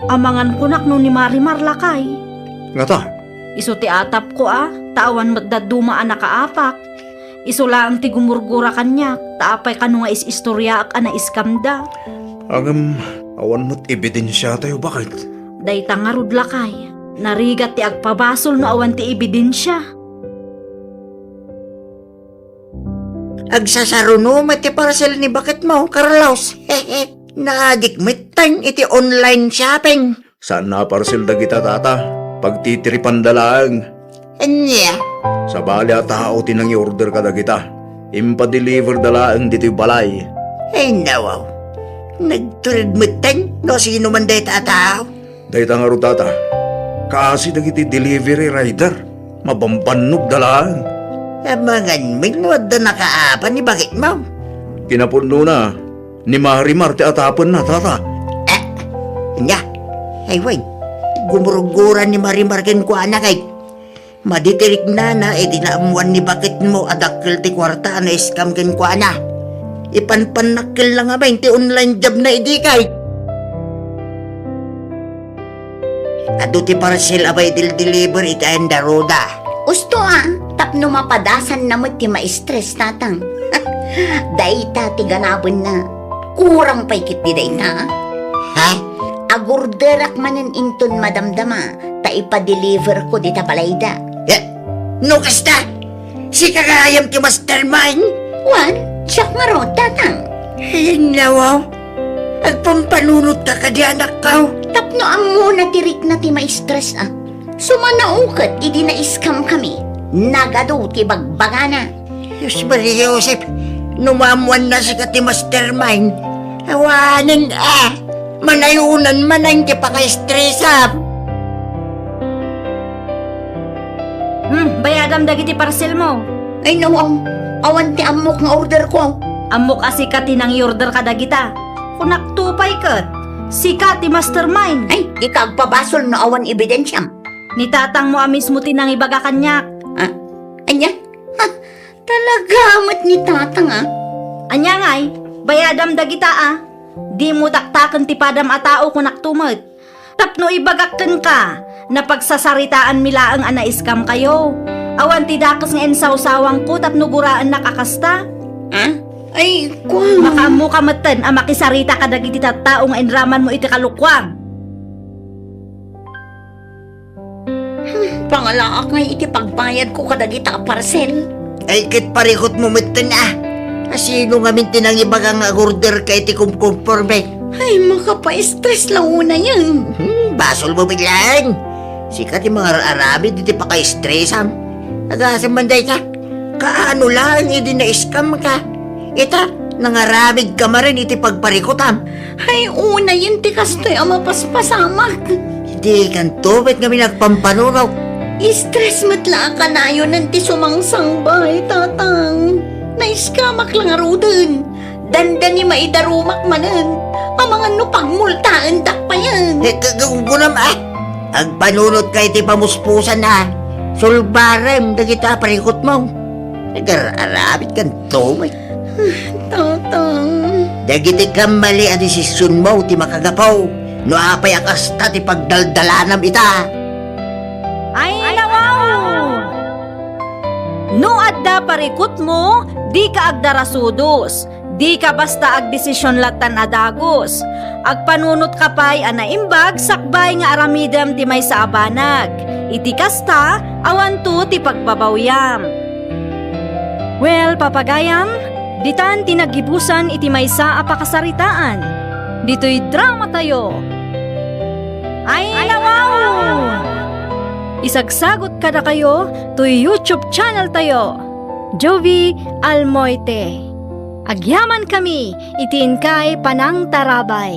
Amangan kunak no ni Marimar, lakay. Ngata? Isu ti atapko a, ta awan met dadduma a nakaapak. Isu laeng ti gumurgura kaniak, ta apay kano nga is-istoriaak a naiskamda. Ngem awan met ebidensiatayo, baket? Dayta ngarud, lakay. Narigat ti agpabasol no awan ti ebidensia. Agsasaruno met ti parcel ni baketmo, Carlos. Naadik metten iti online shopping. Saan a parcel dagita, tata? Pagtitiripanda laeng. Ania? Sabali a tao ti nangi-order kadagita. Impadeliverda laeng ditoy balay. Ay, nawaw. Nagtured metten no sino man dayta a tao. Dayta ngarud, tata. Kaasi dagiti delivery rider. Mabambannogda laeng. Amangan met no adda nakaapan ni baketmo. Kinapudnona, ni Marimar ti atapenna, tata. Eh, ania? Ay, wen. Gumurguran ni Marimar kenkuana kay madi ti riknana iti naammoan ni baketmo a dakkel ti kuarta a na-scam kenkuana. Ipanpannak ket la ngamin ti online job na idi kay. Adu ti parcel a maidel-deliver iti ayan da Roda. Usto a, tapno mapadasanna met ti ma-stress, tatang. Dayta ti ganabenna. Kurang pay ketdi dayta. Ha? Agorderak manen inton madamdama ta ipadeliverko dita balayda. Eh, no kasta, sika gayam ti mastermind? Wen, siak ngarud, tatang. Ay, nawaw. Agpampanunotka kadi, anakko. Tapno ammona ti rikna ti ma-stress a. Sumanao ket idi na-scam kami. Nagadu ti bagbagana. Dios Maria Joseph, no maammoanna sika ti mastermind, awanen a, manayonan manen ti pakaistresam. Hmm, bayadam dagiti parcelmo. Ay, nawaw, awan ti ammok nga orderko. Ammok a sika ti nangi-order kadagita. Kunakto pay ket, sika ti mastermind. Ay, dika agpabasol no awan ebidensiam. Ni tatangmo a mismo ti nangibaga kaniak. Ah, ania? Ha, talaga met ni tatang, ah. Ania ngay, bayadam dagita, ah. Dimo daktaken ti padam a tao, kunakto met. Tapno ibagak kenka, napagsasaritaanmi laeng a na-scam kayo. Awan ti dakes nga insawsawangko tapno guraennak a kasta. Ah? Ay, kua. Makaammoka metten a makisarita kadagiti tattao nga inramanmo iti kalukuam. Pangalaak ngay iti pagbayadko kadagita a parcel. Ay, ket parikutmo metten, ah. Asino ngamin ti nangibaga nga agorderka iti kumkumporme? Ay, makapaistres la unayen. Hmm, basolmo met laeng. Sika ti mangar-aramid iti pakaistresam. Agasem man dayta. Kaano laeng idi na-scam ka? Ita, nangaramidka manen iti pagparikutam. Ay, unayen ti kastoy a mapaspasamak. Dikanto met ngamin agpampanunot. Stress met la a kanayonen ti sumangsangbaay, tatang. Na-scam-ak la ngaruden. Dandani maidarumak manen. Amangan no pagmultaendak payen. Eh, ka-, ka-, kunam, ah. Agpanunotka iti pamuspusan, ah. Sulbarem dagita a parikutmo. Nagar-aramidkanto met. Tatang. Dagiti kammali a desisionmo ti makagapu no apay a kasta ti pagdaldalanam ita. Ay, nawaw! No adda parikutmo, dika agdarasudos. Dika basta agdesision lattan a dagus. Agpanunotka pay a naimbag sakbay nga aramidem ti maysa a banag. Iti kasta, awanto ti pagbabawiam. Well, papagayam, ditan ti naggibusan iti maysa a pakasaritaan. Ditoy dramatayo. Ay, nawaw! Isagsagot kadakayo toy YouTube channel tayo, Jovie Almoite. Agyamankami iti inkay panangtarabay.